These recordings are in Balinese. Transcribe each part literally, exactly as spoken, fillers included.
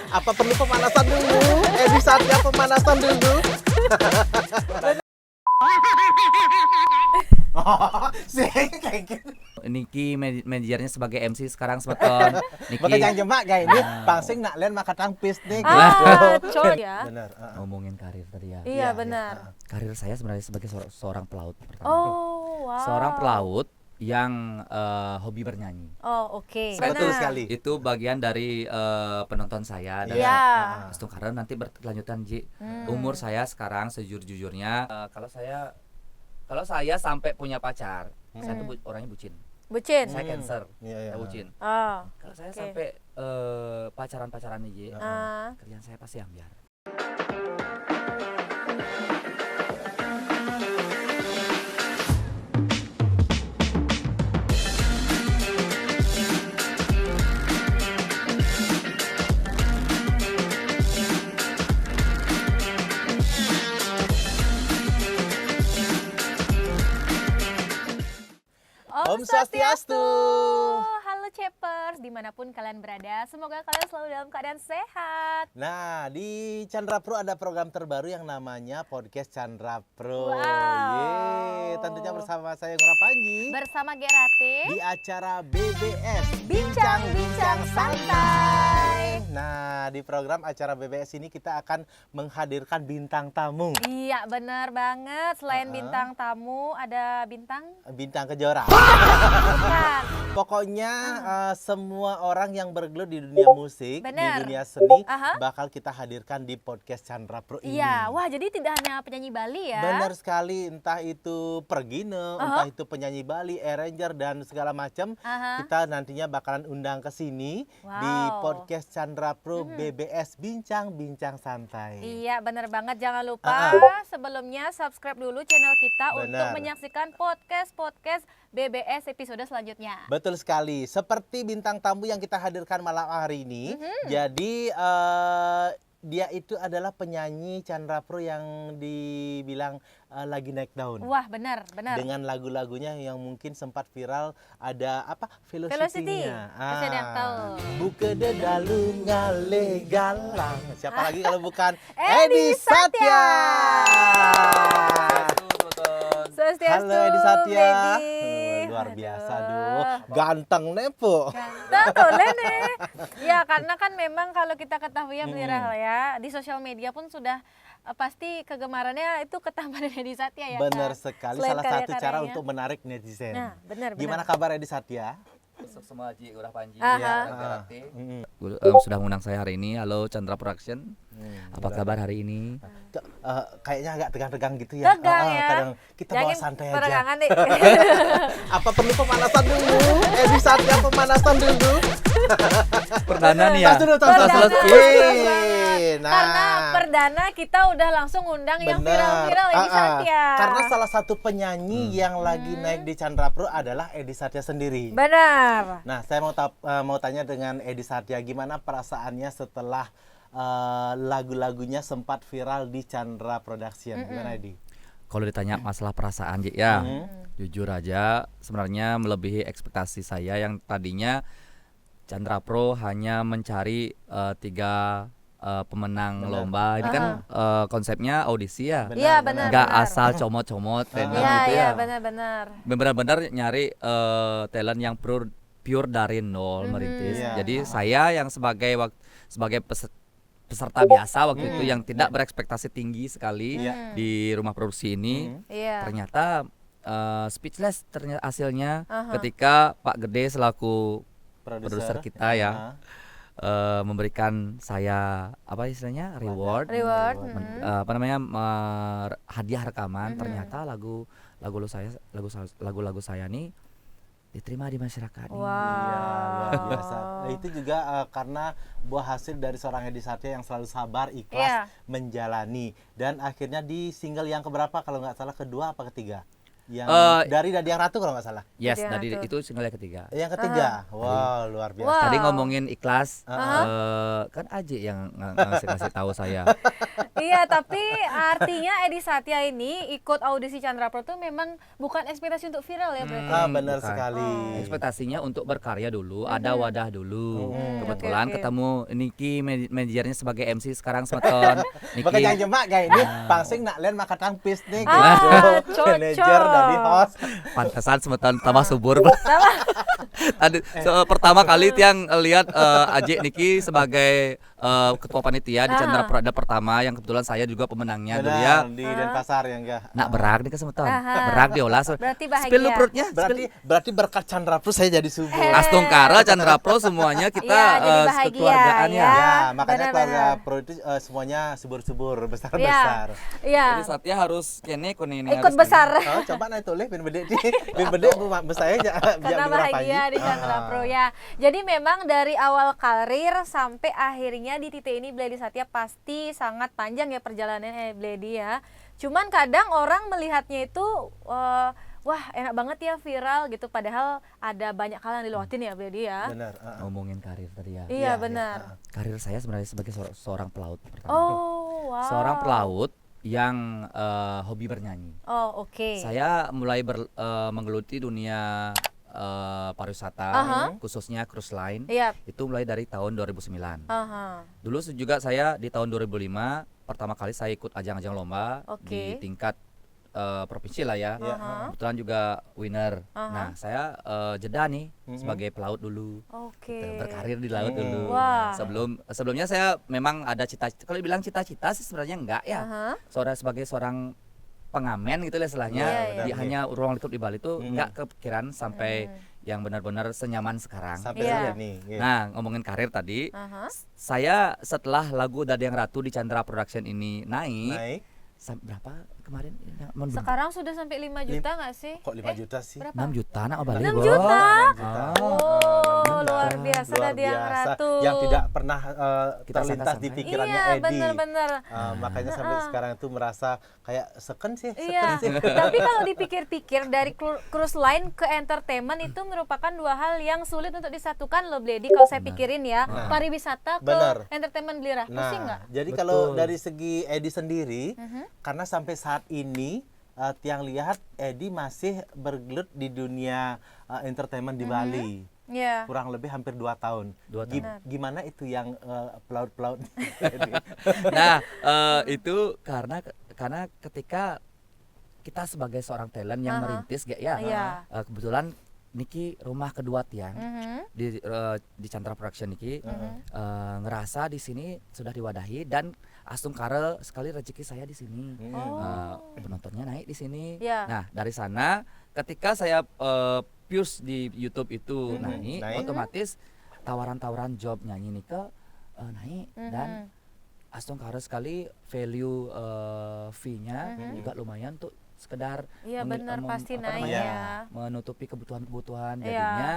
Apa perlu pemanasan dulu? Edi Satya pemanasan dulu. Sing kayak gitu. Niki manajernya sebagai M C sekarang semeton. Niki Makanya yang jemak kayak ini, pangsing nak len maka tangpis nih. Ah, coy ya. Benar. Heeh. Ngomongin karir tadi ya. Iya, benar. Karir saya sebenarnya sebagai seor- seorang pelaut pertama. Oh, wow. Seorang pelaut yang eh, hobi bernyanyi. Oh, oke. Betul sekali. Itu bagian dari eh, penonton saya dan Iya. Astungkara nanti berkelanjutan, Ji. Umur saya sekarang sejujur-jujurnya eh, kalau saya kalau saya sampai punya pacar, saya tuh bu- orangnya bucin. Bucin. Saya cancer. Iya, iya. Saya bucin. Oh. Kalau saya Oke. sampai eh, pacaran-pacaran nih, Ji, Ah. kerjaan saya pasti ambiar. Om Swastiastu. Halo Cepers, dimanapun kalian berada, semoga kalian selalu dalam keadaan sehat. Nah, di Chandra Pro ada program terbaru yang namanya Podcast Chandra Pro. Wow. Yeay, tentunya bersama saya Ngurah Panji Bersama Gerate. Di acara B B S Bincang-bincang santai. Nah, di program acara B B S ini kita akan menghadirkan bintang tamu. Iya, benar banget. Selain bintang tamu, ada bintang Bintang Kejora. bukan. Pokoknya eh, semua orang yang bergelut di dunia musik, Benar. di dunia seni Aha. bakal kita hadirkan di podcast Chandra Pro ini. Iya, wah, jadi tidak hanya penyanyi Bali ya. Benar sekali, entah itu pergine, entah itu penyanyi Bali, arranger dan segala macam, Aha. kita nantinya bakalan undang ke sini di Wow. podcast Chandra Pro B B S Bincang-bincang santai. Iya, benar banget. Jangan lupa Ah, sebelumnya subscribe dulu channel kita untuk Benar. Menyaksikan podcast-podcast B B S episode selanjutnya. Betul sekali. Seperti bintang tamu yang kita hadirkan malam hari ini, Mhm. jadi eh, dia itu adalah penyanyi Chandra Pro yang dibilang eh, lagi naik daun. Wah, benar, benar. Dengan lagu-lagunya yang mungkin sempat viral, ada apa? Velocity. Velocity-nya. Pasti ada yang tahu. Buka de dalu ngalih galang. Siapa lagi kalau bukan Edi Edi Satya. Swastiastu, Halo Edi Satya. Edi. Oh, luar biasa, aduh. Ganteng nepo. Ganteng tuh, Lene. Ya, karena kan memang kalau kita ketahui ya, Beli Rahel ya, di sosial media pun sudah eh, pasti kegemarannya itu ketambahan Edi Satya ya. Benar Kak? Sekali, Selain salah satu cara karya-karyanya. Untuk menarik netizen. Nah, benar, benar. Gimana kabar Edi Satya? Untuk semua Ji Ngurah Panji, Aha. ya, Gerate. Mm-mm. Gua, em, sudah mengundang saya hari ini. Halo Chandra Production. Hmm, Apa kabar hari ini? Tuh, eh, kayaknya agak tegang-tegang gitu ya. Tegang Ah, ah, ya. Kadang kita Jangan bawa santai aja. peregangan deh. Apa perlu pemanasan dulu? Edi Satya pemanasan dulu. Perdana nih ya. Tas dulu, tas, tas, tas. Perdana. Yeay, nah. Karena perdana kita udah langsung undang yang Benar. viral-viral, Edi Ah, ah. Satya. Karena salah satu penyanyi Hmm. yang lagi naik di Chandra Pro adalah Edi Satya sendiri. Benar. Nah, saya mau tap- eh, mau tanya dengan Edi Satya, gimana perasaannya setelah eh, lagu-lagunya sempat viral di Chandra Production? Gimana, Edi? Kalau ditanya masalah perasaan, Ji, ya, Hmm. jujur aja, sebenarnya melebihi ekspektasi saya yang tadinya Chandra Pro hanya mencari eh, tiga eh, pemenang Benar. lomba. Ini kan eh, konsepnya audisi ya. Benar, Iya, benar. benar. Nggak benar. Asal comot-comot, random Iya, gitu iya, ya. Benar-benar. Benar-benar nyari eh, talent yang pure, pure dari nol merintis. Iya. Jadi saya yang sebagai wak- sebagai pes- peserta biasa waktu itu Hmm. yang tidak berekspektasi tinggi sekali Iya. di rumah produksi ini, Hmm. Iya. ternyata eh, speechless ternyata hasilnya Aha. ketika Pak Gede selaku Produser. Produser kita ya. Ah. Eh, memberikan saya apa istilahnya, reward, Reward. Men- Mm-mm. eh, apa namanya, mer- hadiah rekaman. Mhm. Ternyata lagu lagu saya lagu lagu-lagu saya nih diterima di masyarakat nih. Wow. Iya, luar biasa. Nah, itu juga eh, karena buah hasil dari seorang Edi Satya yang selalu sabar, ikhlas Iya. menjalani. Dan akhirnya di single yang keberapa, kalau nggak salah, kedua apa ketiga? Yang Eh, dari Dadi Yang Ratu kalau nggak salah. Yes, Jadi tadi ratu. Itu single yang ketiga. Yang ketiga, wow, luar biasa. Wah. Tadi ngomongin ikhlas, Heeh. eh, kan Aji yang ng- ngasih ngasih tahu saya. Iya, tapi artinya Edi Satya ini ikut audisi Chandra Pro tuh memang bukan ekspektasi untuk viral ya, berarti. Ah, benar Bukan. sekali. Ekspektasinya untuk berkarya dulu, ada wadah dulu. Hmm. Kebetulan Oke, oke. Ketemu Niki, man- manajernya sebagai M C sekarang, semeton. Niki. Makanya jemak kayak ini, pangsing nak len maka tangpis nih, Ah, gitu. cocok. Manajer dari host. Pantesan semeton tambah subur. Tadi so, pertama kali tiang lihat eh, Aji Niki sebagai eh, ketua panitia di Chandra Pro ada pertama, yang kebetulan saya juga pemenangnya dulu ya. Benar, di Denpasar yang enggak. Nak berag nih ke semeton. Aha. Berag diolah. Berarti Spill bahagia. lu perutnya. Berarti berarti berkat Chandra Pro saya jadi subur. Astungkara, Chandra Pro, semuanya kita Iya, jadi eh, bahagia, kekeluargaan ya. ya. Ya, makanya keluarga Benar-benar. Pro itu eh, semuanya subur-subur, besar-besar. Iya. Jadi Satya harus kene kuning ini Ikut harus besar. Oh, coba naik tulis bin bedek di bin bedek bu mak saya aja biar Karena murah bahagia pagi. Di Chandra Ah, Pro ya. Jadi memang dari awal karir sampai akhirnya di titik ini Beli Satya pasti sangat panjang ya perjalanannya Beli ya. Cuman kadang orang melihatnya itu eh, wah enak banget ya viral gitu, padahal ada banyak hal yang dilewatin ya Beli ya. Benar. Heeh. Ngomongin karir tadi ya. Iya Iya, benar. Heeh. Karir saya sebenarnya sebagai seor- seorang pelaut pertama. Oh, wow. Seorang pelaut yang eh, hobi bernyanyi. Oh, oke. Saya mulai ber- eh, menggeluti dunia eh, pariwisata, Aha. khususnya cruise line. Iya. Itu mulai dari tahun dua ribu sembilan. Aha. Dulu se- juga saya di tahun dua ribu lima pertama kali saya ikut ajang-ajang lomba Oke. Di tingkat eh, provinsi lah ya. Iya. Aha. Kebetulan juga winner. Aha. Nah, saya eh, jeda nih Mhm. sebagai pelaut dulu. Oke. Gitu, berkarir di laut Hmm. dulu. Wah. Sebelum sebelumnya saya memang ada cita-cita. Kalau bilang cita-cita sih sebenarnya enggak ya. Aha. Seorang sebagai seorang pengamen gitu lah istilahnya. Iya, iya. Di hanya ruang lingkup di Bali itu Hmm. enggak kepikiran sampai Hmm. yang benar-benar senyaman sekarang. Sampai Iya. saat ini. Iya. Nah, ngomongin karir tadi, Aha. saya setelah lagu Dadi Yang Ratu di Chandra Production ini naik, Naik. sam- berapa kemarin? Yang, men- Sekarang sudah sampai lima juta nggak sih? Kok lima juta sih? Berapa? Enam juta nak balik. Enam juta? Juta. Ah. Oh, Enam juta. luar biasa Luar Dadi Yang biasa. Ratu. Yang tidak pernah eh, Kita terlintas di sangka-sangka. pikirannya Iya, Edi. benar-benar. Eh, makanya sampai Heeh. Sekarang itu merasa kayak seken sih, seken Iya, sih. Tapi kalau dipikir-pikir dari cru- cruise line ke entertainment itu merupakan dua hal yang sulit untuk disatukan loh Bledi. Kalau saya Benar. Pikirin ya, Nah. Pariwisata ke Benar. Entertainment Beli Rah. Pusing Nah, nggak? Jadi Betul. Kalau dari segi Edi sendiri, Mhm. Karena sampai saat ini eh, tiang lihat Edi masih bergelut di dunia eh, entertainment di Mhm. Bali. Iya. Kurang lebih hampir dua tahun. Dua Gi- tahun. Gimana itu yang eh, pelaut-pelaut? Nah, eh, itu karena karena ketika kita sebagai seorang talent yang Aha. Merintis, gak ya? Iya. Eh, kebetulan niki rumah kedua tiang Mhm. di eh, di Chandra Production niki Mhm. eh, ngerasa di sini sudah diwadahi dan astungkara sekali rezeki saya di sini. Hmm. Oh. Eh, penontonnya naik di sini. Iya. Nah, dari sana ketika saya eh, views di YouTube itu Mhm. naik, Naik. Otomatis tawaran-tawaran job nyanyi nika eh, naik dan Mhm. astungkara sekali value eh, fee-nya Mhm. juga lumayan tuh sekedar Iya, meng- benar, mem- pasti apa naik namanya, ya. Menutupi kebutuhan-kebutuhan. Iya. Jadinya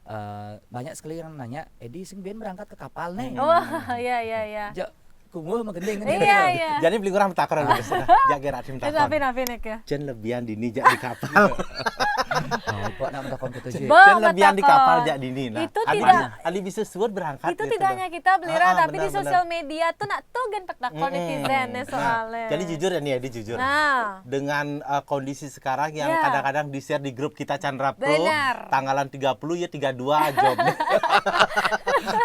eh, banyak sekali yang nanya, "Edi, sing ben berangkat ke kapal nih?" Wah, iya, iya, iya. Ja, kumuh mah gending kan Iya, gitu. Iya. Jadi beli orang takar dulu. Jadi gerak tim Itu takar. Apin, Apin ya. Jen lebihan dini jak di kapal. Oh, kok nak minta kompetisi? Bo, Jen lebihan di betakon. Kapal jak dini nah. Itu Adi, tidak Adi bisa suwur berangkat Itu gitu tidak loh. hanya kita Beli Rah, Ah, ah, tapi di benar, sosial media tuh nak tuh gen petakon Mm-mm. netizen ya Nah, soalnya. Jadi jujur ya nih, Edi jujur. Nah. Dengan eh, kondisi sekarang yang Ya. kadang-kadang di-share di grup kita Chandra Pro, Benar. tanggalan tiga puluh ya tiga dua job.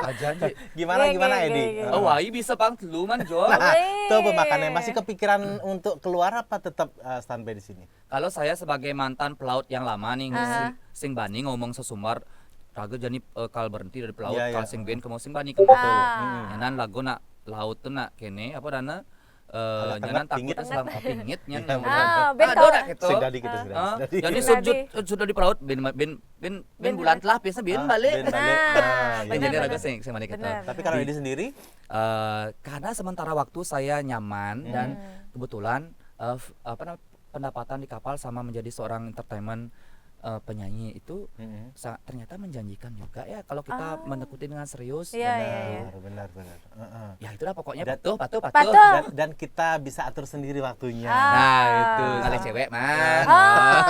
Aja, Ji. Gimana Geng, gimana geng, Edi? geng, geng. Oh, wai bisa pang telu man job. Wih. Tuh pemakannya masih kepikiran untuk keluar apa tetap eh, standby di sini? Kalau saya sebagai mantan pelaut yang lama nih, Aha. sing, sing bani ngomong sesumbar, raga jani eh, kal berhenti dari pelaut, Iya, iya. Kal sing ben kemo sing bani kemo. Ah. Nyanan lagu nak laut tuh nak kene apa dana eh Agak nyanan tengah, pingit. Takutnya seorang pingit nyan. Iya, Ah, ben Ada kalau nak gitu. Sing tadi kita sudah. Ah, Tadi. Jadi Tadi. sujud sujud di pelaut ben ben ben ben Ben bulan balik. telah biasa ben Ah, balik. ben balik. Nah, Ah, Yang benar, jadi benar. Raga sing sing bani gitu. Benar. Tapi kalau Di- Edi sendiri, Eh, karena sementara waktu saya nyaman Hmm. dan Hmm. kebetulan eh, f- apa namanya, pendapatan di kapal sama menjadi seorang entertainment eh, penyanyi itu Mm-mm. sa- ternyata menjanjikan juga ya kalau kita Ah. menekuti dengan serius. Iya, iya, iya. Benar, benar, benar. Heeh. Ya itulah pokoknya Dan- patuh, patuh, patuh. Patuh. Dan, dan kita bisa atur sendiri waktunya. Ah. Nah itu ngalih cewek mah. Ah.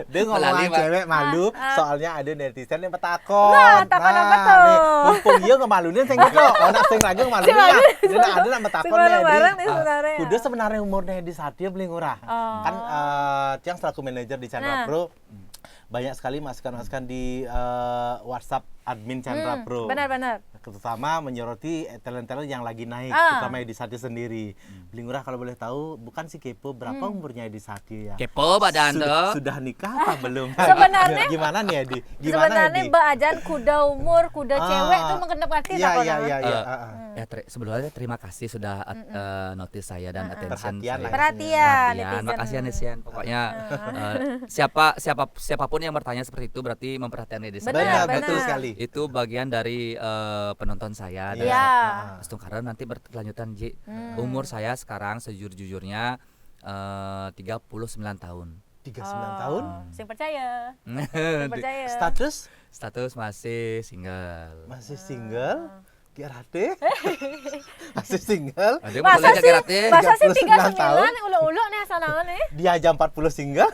Dia ngomong Melali, Pak. cewek malu, Ah, ah. Soalnya ada netizen yang bertakon. Nah, takon apa tuh? Nih, mumpung dia ngemaluin sing gitu, orang sing lagi ngemaluin Sing lagi. lah. Dia nak ada nak bertakon Sing nih, bareng-bareng di, nih ah, sebenarnya. Kuda sebenarnya umurnya di Satya paling murah. Oh. Kan eh, Tiang selaku manajer di Chandra Nah. Pro banyak sekali masukan-masukan di eh, WhatsApp admin Chandra Hmm, Pro. Benar-benar. Terutama menyoroti eh, talent-talent yang lagi naik, Ah. terutama di Satya sendiri. Beli Ngurah kalau boleh tahu, bukan si kepo berapa Hmm. umurnya di Satya ya? Kepo badan Sudah, tuh. Sudah nikah apa belum? Sebenarnya- Gimana nih Adi? Gimana Sebenarnya Adi? Mbak Ajan kuda umur, kuda Ah, cewek tuh mengenai arti Iya, apa iya, kan? iya, iya. Eh, ah, ah. Ya, ter- sebelumnya terima kasih sudah at- eh, notice saya dan Ah, ah. attention Perhatian saya. lah. Perhatian, Perhatian, netizen. Makasih ya netizen. Pokoknya Ah. eh, siapa siapa siapapun yang bertanya seperti itu berarti memperhatikan diri saya. Benar, Benar, benar. betul sekali. Itu bagian dari eh, penonton saya dan Iya. Ah, ah. Astungkara nanti berkelanjutan Ji. Hmm. Umur saya sekarang sejujur-jujurnya eh, tiga puluh sembilan tahun. Tiga sembilan Oh, tahun. Sing percaya. Di- Sing percaya. Status Status masih single. masih single. Ki Rate masih single. Ada yang Masa boleh sih, jaga rate. masa sih Tiga puluh sembilan tiga sembilan uluk-uluk nih asal nih. Dia aja empat puluh single.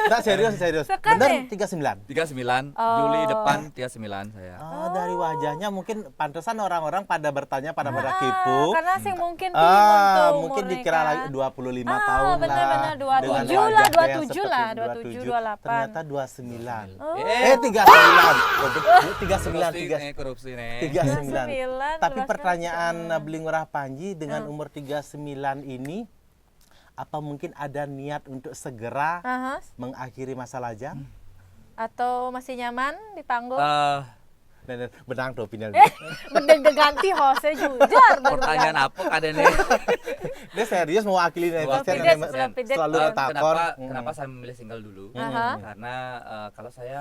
Nggak, serius, serius. Tekan Bener deh. tiga sembilan. Tiga sembilan Oh. Juli depan tiga sembilan saya. Oh, dari wajahnya mungkin pantesan orang-orang pada bertanya, pada pada Ah, kepo. Karena sih mungkin Ah, tinggi mungkin tuh dikira umurnya, lagi kan. dua puluh lima Ah, tahun bener, lah. bener, dua tujuh Dengan lah, wajah dua yang tujuh lah, seperti dua tujuh, dua tujuh. dua delapan. Ternyata dua sembilan. Oh. Eh, tiga sembilan. Waduh, tiga sembilan, Korupsi tiga nih, korupsi nih. tiga sembilan. Sembilan, Tapi dua pertanyaan sembilan. Beli Ngurah Panji dengan Ah. umur tiga sembilan ini, apa mungkin ada niat untuk segera Aha. mengakhiri masa lajang? Atau masih nyaman di panggung? Eh, Nah, nah, benang tuh final. Mending ganti host jujur. pertanyaan apa kada nih? Dia serius mewakili netizen Mewakili yang netizen. emang selalu Eh, bertakon. kenapa Hmm. kenapa saya memilih single dulu? Aha. Karena eh, kalau saya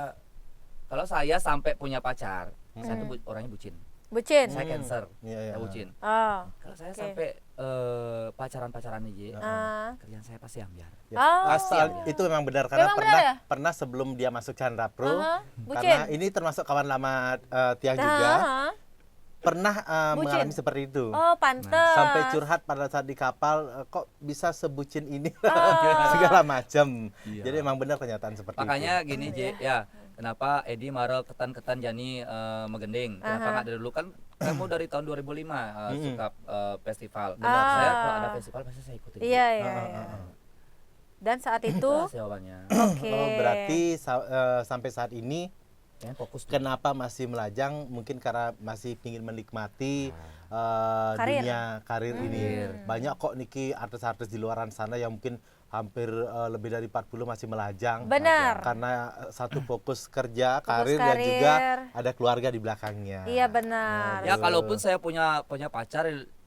kalau saya sampai punya pacar, saya tuh bu- orangnya bucin. Bucin. Saya Hmm. Cancer. Iya, iya. Saya bucin. Oh. Kalau saya Oke. sampai eh, pacaran-pacaran aja, Ah. kerjaan saya pasti ambiar. Ya. Oh. Pasti Soal ambiar. Itu memang benar karena Memang benar pernah ya? pernah sebelum dia masuk Chandra Pro, Aha, karena bucin. Ini termasuk kawan lama eh, Tiang Nah, juga, aha. Pernah eh, Bucin. mengalami seperti itu. Oh, pantes. Sampai curhat pada saat di kapal, eh, kok bisa sebucin ini Ah. segala macam. Iya. Jadi emang benar kenyataan seperti Makanya itu. Gini Ji, ya kenapa Edi Maro ketan-ketan Jani eh, Megending? Kenapa Aha. Nggak dari dulu kan kamu dari tahun dua ribu lima eh, Mm-mm. suka eh, festival. Benar. Saya Ah. kalau ada festival pasti saya ikutin. Iya, iya, Heeh, iya. heeh. Dan saat itu, Itulah sih awalnya. oke. Oh, berarti sa- eh, sampai saat ini Yang fokus tuh. Kenapa masih melajang? Mungkin karena masih ingin menikmati eh, Karir. dunia karir ini. Hmm. Banyak kok niki artis-artis di luaran sana yang mungkin hampir eh, lebih dari empat puluh masih melajang. Benar. Karena eh, satu fokus kerja, Fokus karir, dan juga karir. ada keluarga di belakangnya. Iya, benar. Ya Aduh. Kalaupun saya punya punya pacar,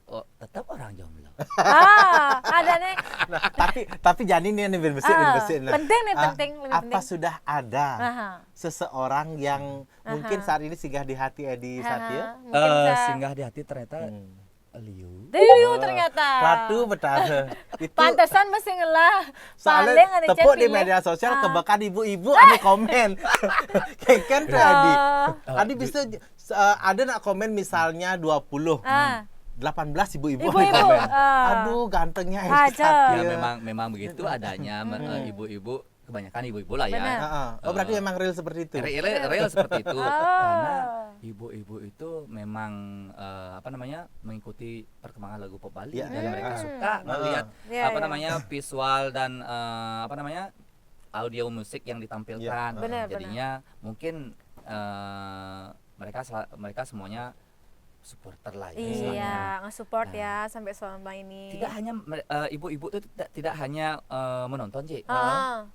oh, tetap orang jomblo. Ah, ada nih. Nah, tapi tapi Jani nih yang lebih besar, Ah, lebih besar. Nah, penting nih, ah, penting, lebih apa penting. sudah ada Aha. seseorang yang mungkin Aha. saat ini singgah di hati Edi Aha, Satya? mungkin Eh, sa- singgah di hati ternyata Hmm. Liu. Liu ternyata. Ratu Betara. Itu Pantesan mesti ngelah. soalnya Paling ada tepuk di pilih. Media sosial Ah. kebekan ibu-ibu anu komen. Keken tuh Ya. Adi. Ah, Adi di- bisa eh, ada nak komen misalnya dua puluh. Ah. Delapan belas ibu-ibu Ibu-ibu, komen. ah. Aduh gantengnya Edi Aja. Satya. Ya memang memang begitu adanya me- eh, ibu-ibu, kebanyakan ibu-ibu lah ya. Benar. Heeh. Oh berarti Eh, memang real seperti itu. Real, real seperti itu. Oh. Karena ibu-ibu itu memang eh, apa namanya mengikuti perkembangan lagu pop Bali Iya, dan iya. mereka Ah. suka Ah. melihat Iya, apa iya. namanya visual dan eh, apa namanya audio musik yang ditampilkan. Iya. Benar, Jadinya mungkin eh, mereka sel- mereka semuanya supporter lah ya. Iya, Istilahnya. nge-support Nah. Ya sampai selama ini. Tidak hanya mer- eh, ibu-ibu itu tidak tidak hanya eh, menonton Ji, Ah.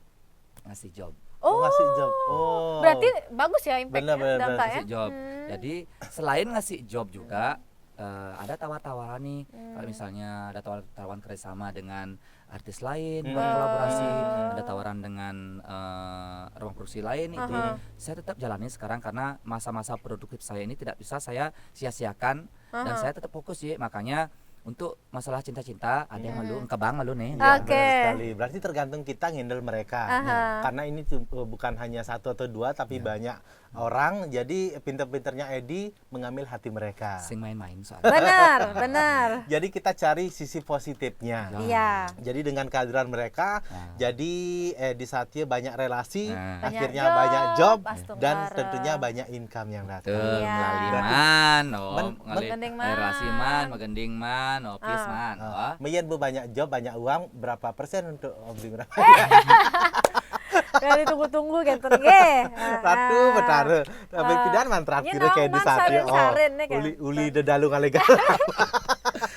ngasih job. Oh, Oh. ngasih job. Oh. Berarti bagus ya impact Benar, benar, benar. dampaknya. Ngasih job. Hmm. Jadi selain ngasih job juga eh, ada tawar-tawaran nih. Kalau Hmm. Misalnya ada tawar-tawaran kerjasama dengan artis lain, Hmm. buat kolaborasi, Ah. ada tawaran dengan eh, ruang produksi lain itu, Aha. Saya tetap jalani sekarang karena masa-masa produktif saya ini tidak bisa saya sia-siakan dan Aha. Saya tetap fokus sih, makanya Untuk masalah cinta-cinta, ada yang malu, Hmm. engkebang malu nih. Ah. Iya, Oke. benar sekali. Berarti tergantung kita ngendel mereka. Aha. Karena ini tuh, eh, bukan hanya satu atau dua, tapi Ya. banyak orang. Jadi pinter-pinternya Edi mengambil hati mereka. Sing main-main soalnya. Benar, benar. Jadi kita cari sisi positifnya. Ya. Iya. Jadi dengan kehadiran mereka, Nah. jadi Edi Satya banyak relasi, Nah. Banyak akhirnya job, banyak job, Astungkara. Dan tentunya banyak income yang datang. Betul, Iya. melalui man, oh, Men- melalui Menggending man. relasi man, menggending man, oh, peace Ah. man, Ah, oh. Meyen bu banyak job, banyak uang, berapa persen untuk obling? Dari tunggu-tunggu gitu nggih. Ah, Ratu ah. Betara. Tapi Ah. pidan man terakhir Nggih, kayak man di saat sarin-sarin nih kan. uli uli dedalu ngalegar.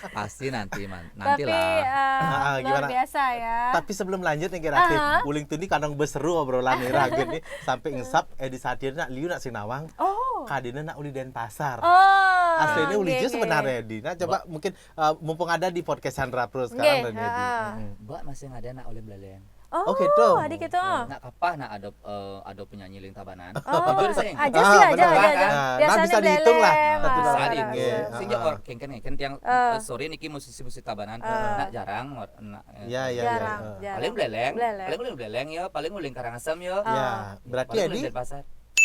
Pasti nanti man, Tapi nantilah. eh, Ah, luar gimana? Biasa ya. Tapi sebelum lanjut nih Rati, Aha. uling tuh nih kadang berseru obrolan nih Ragit nih sampai ngesap Edi Satya nak liu nak sing nawang. Oh. Kadina nak uli Denpasar. Oh. Aslinya uli Nggih, je nggih. Sebenarnya Edi. Nah, coba mungkin eh, mumpung ada di podcast Chandra Pro sekarang Nggih, dan Edi. heeh. Mm-mm. Mbak masih ada nak oleh beleleng. Oh, Oh, gitu. Ada gitu. Nak apa nak ada eh, ada penyanyi ling tabanan. Oh, Jujur sih. aja Ah, sih, aja, benar. aja, aja. Ah, Biasanya nah, bisa dihitung lah. beleleng. Tentu Ah, bisa ada, dihitung. ada. Ah, Sehingga ah. orang kengken kengken tiang Ah. eh, sore niki musisi-musisi tabanan. Ah. Nak jarang, nak, eh, Ya, ya, Jarang, ya. jarang. Paling beleleng, Beleleng. paling beleleng ya, paling uling Karangasem ya. Ah. Ya, berarti Paling Edi uling Denpasar.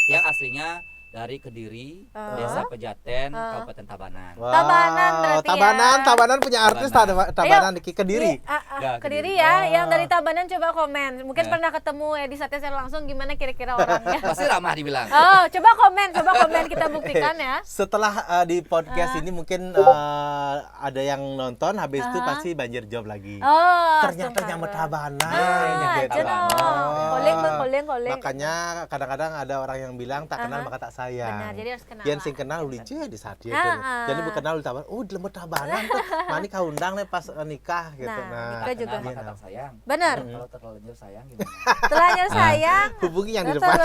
Yang aslinya dari Kediri, Ah. Desa Pejaten, Ah. Kabupaten Tabanan. Wah, Tabanan berarti Tabanan, ya. Tabanan punya artis Tabanan. Tabanan, Tabanan Ayo. di Kediri. Di, ah, ah, Ya, Kediri Kediri. Ya, Ah. Yang dari Tabanan coba komen. Mungkin Ya. Pernah ketemu Edi Satya secara langsung, gimana kira-kira orangnya? Pasti ramah dibilang. Oh, coba komen, coba komen kita buktikan ya. Setelah eh, di podcast Ah. ini mungkin eh, ada yang nonton, habis itu Aha. Pasti banjir job lagi. Oh, Ternyata astungkara. Nyamuk Tabanan. Ah, Nyamuk gitu. Tabanan. Koling, koling, koling. Makanya kadang-kadang ada orang yang bilang tak kenal Aha. maka tak sayang. Benar, jadi harus kenal Yang lah. Sing kenal uling je Edi Satya. Ah, ah. Jadi bukan kenal tabanan. Oh, di Lembu Tabanan tuh. Mani kau undang nih pas eh, nikah gitu. Nah, Nah, nikah juga. Kenal maka tak sayang. Benar. Kalau terlanjur sayang gimana? Terlanjur Ah. Sayang. Hubungi yang di Betul. Depan.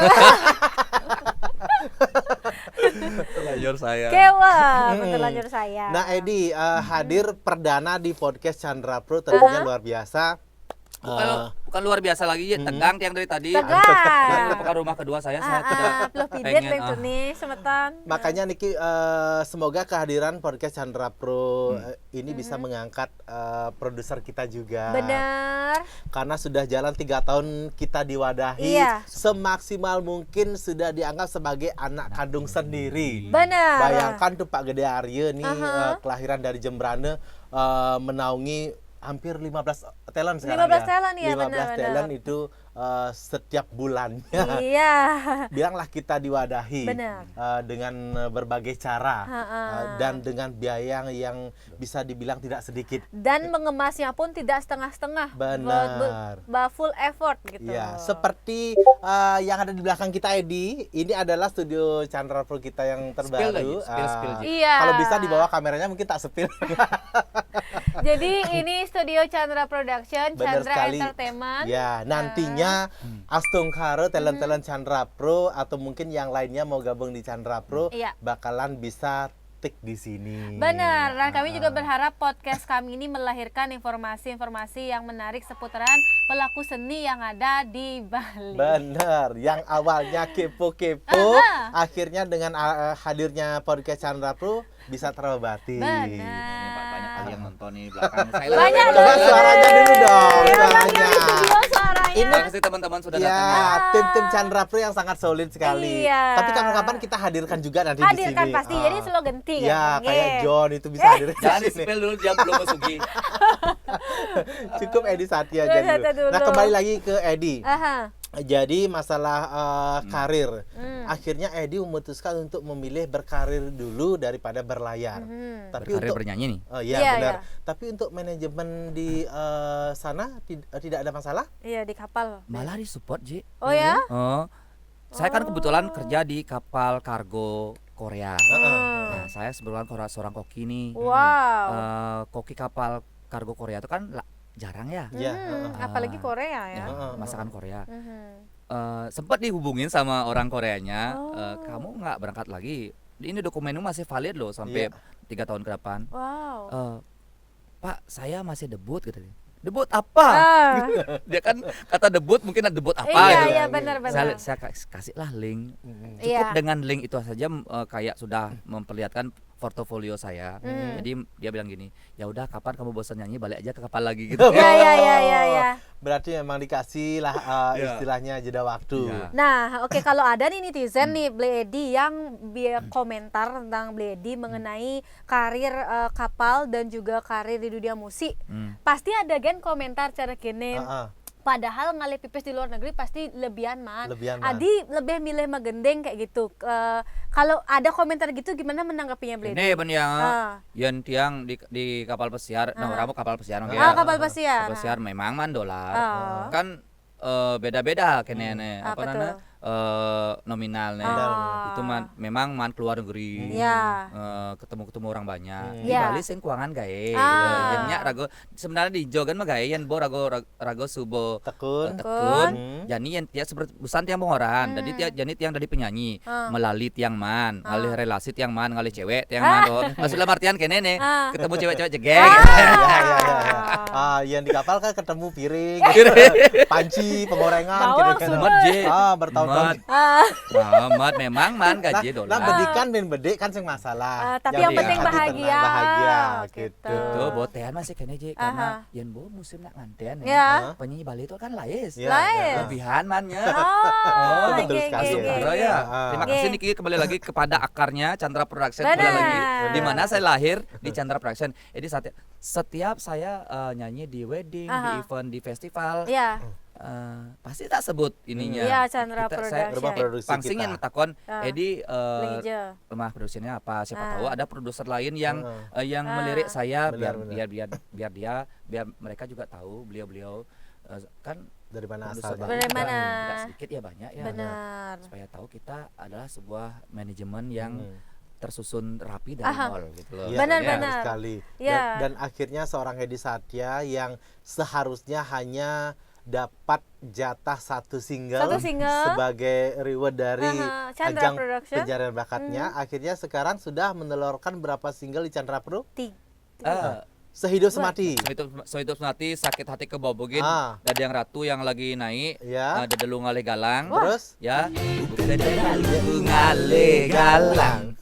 Terlanjur sayang. Kewa, Terlanjur Sayang. Nah, Edi eh, hadir perdana di podcast Chandra Pro, tentunya Aha. Luar Biasa. Bukan, Eh, bukan luar biasa lagi ya, Mm-mm. Tegang tiang dari tadi. Tegang. Ini merupakan rumah kedua saya, saya Ah, tidak ah, Peluh pidet pengen, beng ah. Tuh nih, semeton. Makanya niki eh, semoga kehadiran podcast Chandra Pro eh, ini bisa mengangkat eh, produser kita juga. Benar. Karena sudah jalan tiga tahun kita diwadahi, Iya. semaksimal mungkin sudah dianggap sebagai anak kandung sendiri. Benar. Bayangkan tuh Pak Gede Arya nih Aha. eh, kelahiran dari Jembrana eh, menaungi hampir lima belas talent sekarang Lima belas ya. talent, ya, Lima belas benar, talent itu eh, setiap bulannya. Iya. Bilanglah kita diwadahi Benar. eh, dengan eh, berbagai cara Ha-ha. eh, dan dengan biaya yang, yang bisa dibilang tidak sedikit. Dan mengemasnya pun tidak setengah-setengah. Benar. Buat, buat full effort gitu. Ya, seperti eh, yang ada di belakang kita, Edi, ini adalah studio Chandra Pro kita yang Spill terbaru. lagi, spill, spill Ah, dikit. Iya. Kalau bisa di bawah kameranya mungkin tak spill. Jadi ini studio Chandra Production, Benar Chandra sekali. Entertainment. Ya, nantinya Astungkara, talent-talent Chandra Pro atau mungkin yang lainnya mau gabung di Chandra Pro Iya. bakalan bisa tik di sini. Benar, dan kami juga berharap podcast kami ini melahirkan informasi-informasi yang menarik seputaran pelaku seni yang ada di Bali. Benar, yang awalnya kepo-kepo, akhirnya dengan uh, hadirnya podcast Chandra Pro bisa terobati. Benar. Ini Pak, banyak kali yang nonton nih belakang saya. Banyak Coba loh. suaranya dulu dong, Iya, suaranya. banyak di studio suaranya. Ini Terima kasih teman-teman sudah Ya, datang. tim-tim Chandra Pro yang sangat solid sekali. Iya. Tapi kapan-kapan kita hadirkan juga nanti di Hadirkan sini. Pasti, Ah. jadi slow genti Ya, kan. kayak Nggih. John itu bisa Eh. hadir ke Jangan sini. di-spill dulu, dia belum mesugi. Cukup Edi Satya Edi aja Satya dulu. Nah, dulu. Kembali lagi ke Edi. Aha. Jadi masalah eh, karir, Hmm. akhirnya Edi memutuskan untuk memilih berkarir dulu daripada berlayar. Hmm. Tapi Berkarir untuk bernyanyi nih. Oh iya, Iya, benar. iya. Tapi untuk manajemen di eh, sana tid- tidak ada masalah? Iya, di kapal. Malah disupport, Ji. Oh ya? Oh. Saya kan kebetulan Oh. Kerja di kapal kargo Korea. Hmm. Nah, saya sebenarnya Korea, seorang koki nih. Wow. Eh, koki kapal kargo Korea itu kan la- jarang ya. Iya, Hmm, heeh. apalagi Ah, Korea ya. Ya, Heeh. Masakan Korea. Mhm. Eh, sempat dihubungin sama orang Koreanya, Oh. eh, "Kamu nggak berangkat lagi? Ini dokumenmu masih valid loh sampai Iya. tiga tahun ke depan." Wow. Eh, "Pak, saya masih debut," gitu. "Debut apa?" Ah. Dia kan kata debut mungkin debut apa Iya, gitu. Iya, benar, benar. Saya, saya kas- kasihlah link. Mm-mm. Cukup Iya. Dengan link itu saja eh, kayak sudah memperlihatkan portofolio saya. Hmm. Jadi dia bilang gini, "Ya udah, kapan kamu bosan nyanyi, balik aja ke kapal lagi," gitu. Ya, ya, ya, ya, ya. Berarti memang dikasih lah eh, Ya. istilahnya jeda waktu. Ya. Nah, oke, kalau ada nih netizen nih, Beli Edi, yang biar komentar tentang Beli Edi mengenai karir eh, kapal dan juga karir di dunia musik. Hmm. Pasti ada gen komentar cara kene. Heeh. Padahal ngalih pipis di luar negeri pasti lebihan man. Lebihan man. Adi lebih milih magending kayak gitu. Eh, kalau ada komentar gitu, gimana menanggapinya, Beli Edi? Ini ben ya, Ah. yen tiang di di kapal pesiar, nah, Ah. orang kapal pesiar, oke. Ah, kapal pesiar. Kapal pesiar memang man dolar. Ah. Kan eh, beda-beda kene ne, Ah, apa betul. namanya? Eh, nominal ne. Ah. Itu man, memang man keluar negeri. Ya. Eh, ketemu-ketemu orang banyak. Hmm. Di Ya. Bali sing kuangan gae. Ah. Yen nyak rago, sebenarnya di Ijo kan mah gae, yen bo rago rago subo Tekun. eh, tekun. Hmm. Jani yen tiang seperti busan tiang pengorahan. Jadi Hmm. tiang jani tiang dari penyanyi Ah. melalui tiang man, Ah. ngalih relasi tiang man, ngalih cewek tiang Ah. man. Oh. Maksud dalam artian kene ne, Ah. ketemu cewek-cewek jegeng. Ah. Ya, ya, ya, ya. Ah, yang di kapal kan ketemu piring, gitu. Panci, pengorengan, Bawang gitu. semua. Mat, Ji. Ah, bertahun-tahun. Mat. Ah. Nah, mat memang man gaji Nah, dolar. nah, bedikan ben bedik kan sing masalah. Ah, tapi Yang yang penting penting hati bahagia. tenang, bahagia, Gitu. gitu. Tuh, bo tehan masih kene, Ji, karena Aha. yen bo musim nak nganten Ya. penyanyi Bali itu kan lais. Ya, Lain. ya. Lebihan mannya. Oh, Oh, betul oke, sekali. oke, Masuk oke. Bro, ya. Ah. Terima kasih Oke. Niki, kembali lagi kepada akarnya Chandra Production, Benar. kembali lagi. Di mana saya lahir, di Chandra Production. Jadi setiap, setiap saya eh, nyanyi di wedding, di Aha. Event, di festival, Ya. eh, pasti tak sebut ininya. Iya, Chandra Kita, saya Production. Rumah produksi Pangsing kita. Yang takon, Ah. Edi eh, Lagi aja. Rumah Produksinya apa? Siapa Ah. tahu ada produser lain yang Ah. eh, yang Ah. melirik saya Benar, biar benar. biar biar biar dia biar mereka juga tahu beliau-beliau eh, kan Dari mana produser asalnya? baru Dari juga mana? Tidak sedikit ya, banyak ya. Benar. Supaya tahu kita adalah sebuah manajemen yang Hmm. tersusun rapi dari Aha. nol gitu loh. Iya, Benar, benar benar. sekali. Iya. Dan, dan akhirnya seorang Edi Satya yang seharusnya hanya dapat jatah satu single, Satu single. Sebagai reward dari Aha, Chandra ajang Production. pencarian bakatnya, Hmm. akhirnya sekarang sudah menelurkan berapa single di Chandra Pro? Tiga. Eh, Sehidup Semati. Sehidup, Sehidup Semati, Sakit Hati Kebobogin, Ah. Dadiang Ratu yang lagi naik, Ya. eh, Dedelu Ngalih Galang. Terus? Ya, Dedelu Ngalih Galang.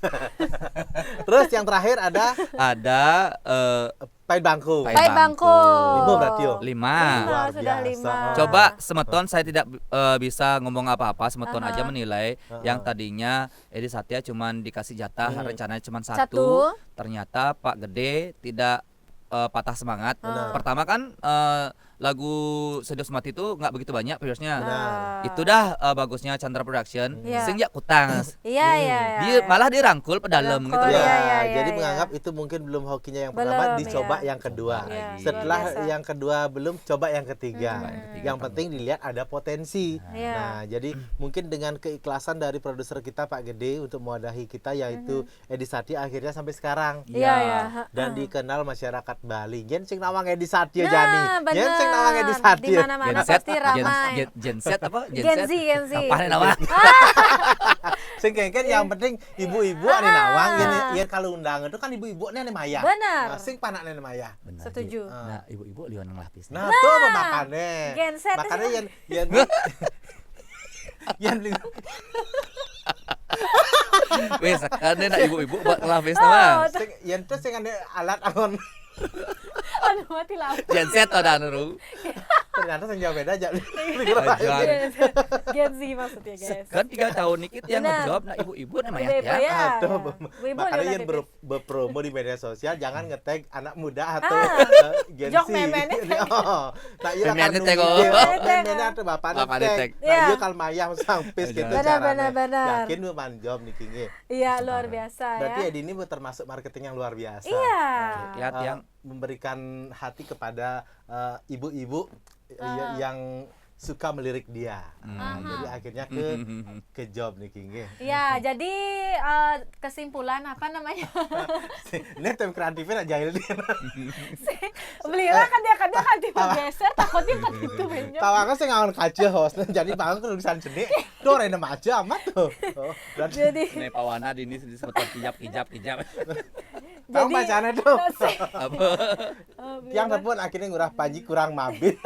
Terus yang terakhir ada Ada eh, Pahit Bangku. Pahit Pahit Bangku. Lima berarti, yo? Lima. Lima, Luar sudah biasa. Lima. Coba semeton, saya tidak eh, bisa ngomong apa-apa, semeton Aha. aja menilai. Heeh. Yang tadinya Edi Satya cuman dikasih jatah, Hmm. rencananya cuman Satu. satu, ternyata Pak Gede tidak eh, patah semangat. Benar. Pertama kan eh, lagu Sehidup Semati itu nggak begitu banyak viewersnya. Benar. Ah. Itu dah eh, bagusnya Chandra Production. Iya. Sing ya kutang. Iya, iya, iya. Dia malah dirangkul pedalem Dirangkul, gitu loh. iya, iya, iya, Jadi iya. menganggap itu mungkin belum hokinya yang pertama, Belum, dicoba iya. yang kedua. Iya, Lagi. luar Setelah biasa. Yang kedua belum, coba yang ketiga. Hmm. Coba yang ketiga. Yang penting dilihat ada potensi. Iya. Nah, jadi mungkin dengan keikhlasan dari produser kita Pak Gede untuk mewadahi kita, yaitu Mhm. Edi Satya, akhirnya sampai sekarang. Iya, iya. Dan Heeh. Dikenal masyarakat Bali. Gen sing nawang Edi Satya Nah, jani. benar. Gen sing nawang Edi Di Satya. mana-mana Gen Z, pasti Gen, ramai. Gen, Gen Z apa? Gen Z, Gen Z. Apa nih nama? Sing kengken yang penting ibu-ibu ada nawang, Ah. yen, yen kalau undang itu kan ibu-ibu nih mayah. Benar. Nah, sing panak nih mayah. Benar, Setuju. Ji. Nah, ibu-ibu liwan ngelah bisnis. Nah, tuh apa makane. Gen Z Makane sih. Yen, Yen, Yen beli Wes, sekarang nak ibu-ibu buat ngelah bisnis Oh, mah. Sing, Yen tuh sing ada alat angon. Aduh, mati lah. Gen Z atau dah nuru. Ternyata sing jauh beda aja. Ajan. Gen Z maksudnya, guys. Kan tiga tahun dikit yang Benar. Ngejawab, nah ibu-ibu namanya Ibu-ibu ya. Ya. Aduh, Ibu-ibu makanya liwan Yen pipis. ber, berpromo di media sosial, jangan nge-tag anak muda atau Ah. eh, Gen Jok Z. meme tag. Oh, nah, iya Meme kan tag, nunggu oh. dia. Meme tag, Meme oh. atau bapak Bapak tag. tag. Nah, Iya. iya kalau mayah sampai gitu Benar, caranya. benar, benar. Yakin lu manjawab nih, Kingi. Iya, luar biasa Berarti ya. Edi ini termasuk marketing yang luar biasa. Iya. Ya, Eh, yang memberikan hati kepada eh, ibu-ibu eh, Ah. yang suka melirik dia. Hmm. Nah, Aha. jadi akhirnya ke ke job nih, Kingi. Ya, jadi eh, kesimpulan apa namanya? Ini tim kreatifnya nak jahil dia. Belilah kan dia kan dia kan tipe Tawa. Geser, takutnya kan itu banyak. Tahu aku sih ngawan kaca host, jadi bangun ke tulisan jenik. Tuh random aja amat tuh. Oh, berarti Jadi Ini pawana di ini semeton kijap kijap kijap. tahu jadi bacanya tuh. Apa? Oh, Yang belilah. telepon akhirnya ngurah panji kurang mabit.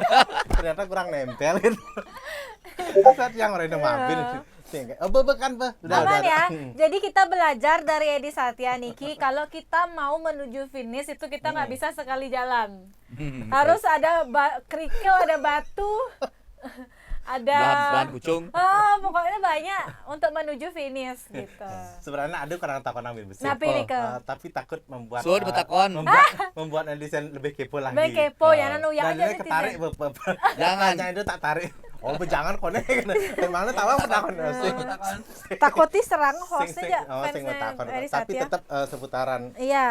Ternyata kurang nempel gitu. Terus saat yang random mabit. Sing, oh, be, be, kan, be. Udah, Aman udah, udah. Ya. Hmm. Jadi kita belajar dari Edi Satya niki, kalau kita mau menuju finish itu kita nggak Hmm. bisa sekali jalan. Harus ada ba- kerikil, ada batu, ada Bahan, bahan kucung. Oh, pokoknya banyak untuk menuju finish gitu. Sebenarnya ada kurang takon ambil besi. Napi nih ke Eh, tapi takut membuat Suruh eh, betakon. membuat, membuat netizen lebih kepo lagi. Lebih kepo, ya, nanu, ya, Dan aja ini nih, ketarik Tini. be- be- be- Jangan. Tanya itu tak tarik. Oh, be- jangan konek. Emangnya tahu apa takon sih? Takutnya serang Sing, host sing, aja oh, sing fansnya betakon. Edi Tapi Satya. Tetap eh, seputaran Iya.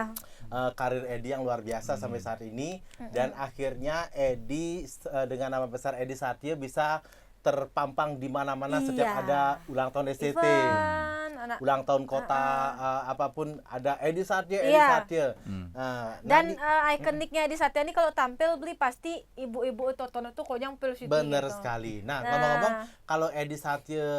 eh, karir Edi yang luar biasa sampai saat ini, dan akhirnya Edi eh, dengan nama besar Edi Satya bisa terpampang di mana-mana setiap Iya. Ada ulang tahun S T T, Event, anak ulang tahun kota, eh, apapun ada Edi Satya, Edi Iya. Satya. Hmm. Nah, Dan nanti- eh, ikoniknya Edi Satya ini kalau tampil beli pasti ibu-ibu totono tuh konyang pil situ Bener gitu. Sekali. Nah, Nah. Ngomong-ngomong, kalau Edi Satya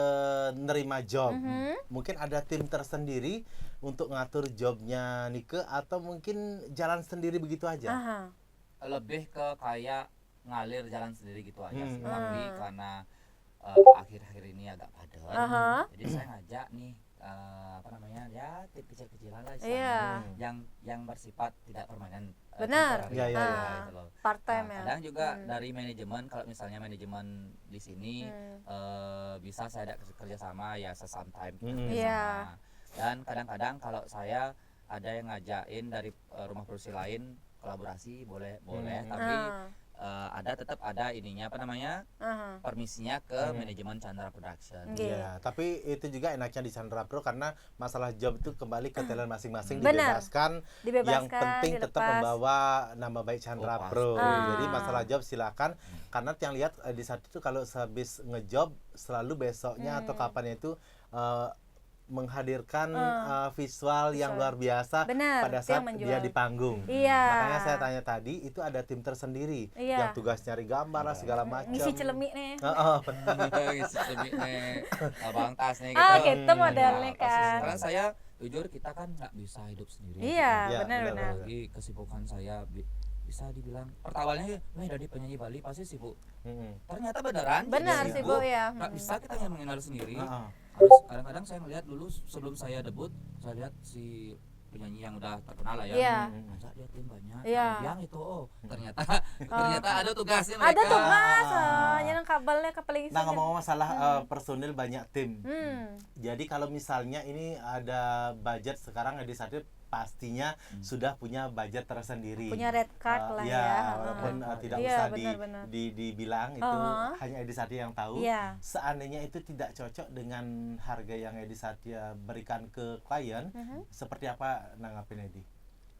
nerima job, Mhm. mungkin ada tim tersendiri untuk ngatur jobnya Nike atau mungkin jalan sendiri begitu aja? Aha. Lebih ke kayak ngalir jalan sendiri gitu aja sih. Hmm. Tapi Hmm. karena eh, akhir-akhir ini agak padat, Aha. jadi saya ngajak nih eh, apa namanya, ya, tim kecil-kecilan lah di sana. Iya. Yang yang bersifat tidak permanen, eh, Benar. temporary Ya, ya, aja ya. Gitu loh. Part time Nah, ya. Kadang juga Hmm. dari manajemen, kalau misalnya manajemen di sini Hmm. eh, bisa saya ajak kerja sama, ya, se-sometime Hmm. kerja Iya. sama. Dan kadang-kadang kalau saya ada yang ngajakin dari eh, rumah produksi lain kolaborasi, boleh, boleh, Hmm. tapi Ah. eh, ada, tetap ada ininya, apa namanya, Aha. permisinya ke Hmm. manajemen Chandra Production. Oke. Iya, tapi itu juga enaknya di Chandra Pro karena masalah job itu kembali ke talent masing-masing, Benar. Dibebaskan. Dibebaskan, Yang penting tetap dilepas. Membawa nama baik Chandra Oh, pasti. Pro. Ah. Jadi masalah job silakan, karena yang lihat eh, di saat itu kalau sehabis ngejob selalu besoknya atau Hmm. kapan itu eh, menghadirkan Hmm. eh, visual yang Visual. luar biasa Benar, pada itu yang saat dia menjual. di panggung. Iya. Makanya saya tanya tadi, itu ada tim tersendiri Iya. Yang tugas nyari gambar lah, segala macam. Ngisi celemik nih. Heeh, benar. Ngisi celemik nih, abang tas nih, Ah, gitu. gitu modelnya Iya, kan. Karena saya jujur, kita kan nggak bisa hidup sendiri. Iya, Iya, benar benar, benar. benar. Apalagi kesibukan saya bi- bisa dibilang, pertawanya, "Weh, dari penyanyi Bali pasti sibuk." Mm-mm. Ternyata beneran. Benar Iya, sih, iya. Bu, ya. Nggak bisa kita hanya mengenal sendiri. Heeh. Harus, kadang-kadang saya ngeliat dulu, sebelum saya debut, saya lihat si penyanyi yang udah terkenal lah ya. Iya. Mm-mm. Masa dia tim banyak? Iya. Yang itu, oh, ternyata ternyata ada tugasnya mereka. Ada tugas, oh, yang kabelnya ke paling Nah, ngomong-ngomong masalah eh, personil banyak tim. Hmm. Jadi kalau misalnya ini ada budget sekarang, Edi Satya pastinya Hmm. sudah punya budget tersendiri. Punya red card Eh, lah ya, ya. walaupun Heeh. eh, tidak Iya, usah di, benar-benar. di- dibilang, itu Heeh. Hanya Edi Satya yang tahu. Iya. Seandainya itu tidak cocok dengan harga yang Edi Satya berikan ke klien, Mhm. seperti apa nanggapin Edi?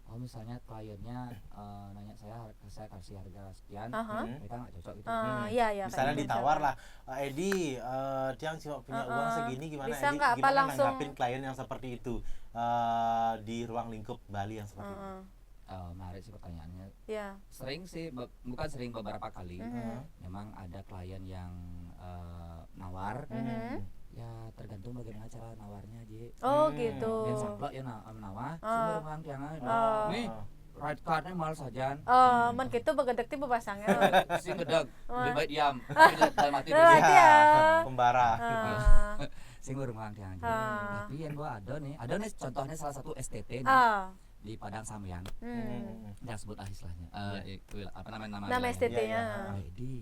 Oh, misalnya kliennya eh, nanya saya, har- saya kasih harga sekian, Aha. Hmm. mereka nggak cocok gitu. Ah, Hmm. iya, iya, Misalnya kayak ditawar gitu. Lah, "Eh, Edi, eh, Tiang cuma punya Heeh. Uang segini, gimana Bisa Edi?" nggak apa Gimana langsung? Nanggapin klien yang seperti itu eh, di ruang lingkup Bali yang seperti itu? Heeh. Eh, menarik sih pertanyaannya. Iya. Sering sih, be- bukan sering, beberapa kali. Mhm. Heeh. Memang ada klien yang eh, nawar, Mhm. ya tergantung bagaimana cara nawarnya, Ji. Oh, Hmm. gitu. Yang saklek ya, nah, nawar, Ah. sing urung tiang ae. Ah. Nih, red card-nya mahal saja. Oh, men gitu begedek ti bebasangnya. Sing gedeg, Wah. lebih baik diam. Ah. Dalam hati Dalam hati ya. Pembara. Ah. Sing urung tiang, Ji. Ah. Tapi yang gua ada nih, ada nih, contohnya salah satu S T T nih. Ah. Di Padang Sambian. Hmm. Hmm. Jangan sebut lah istilahnya. Eh, Iya. i- apa namanya, nama Nama wilayahnya. S T T-nya. Iya, iya. Edi.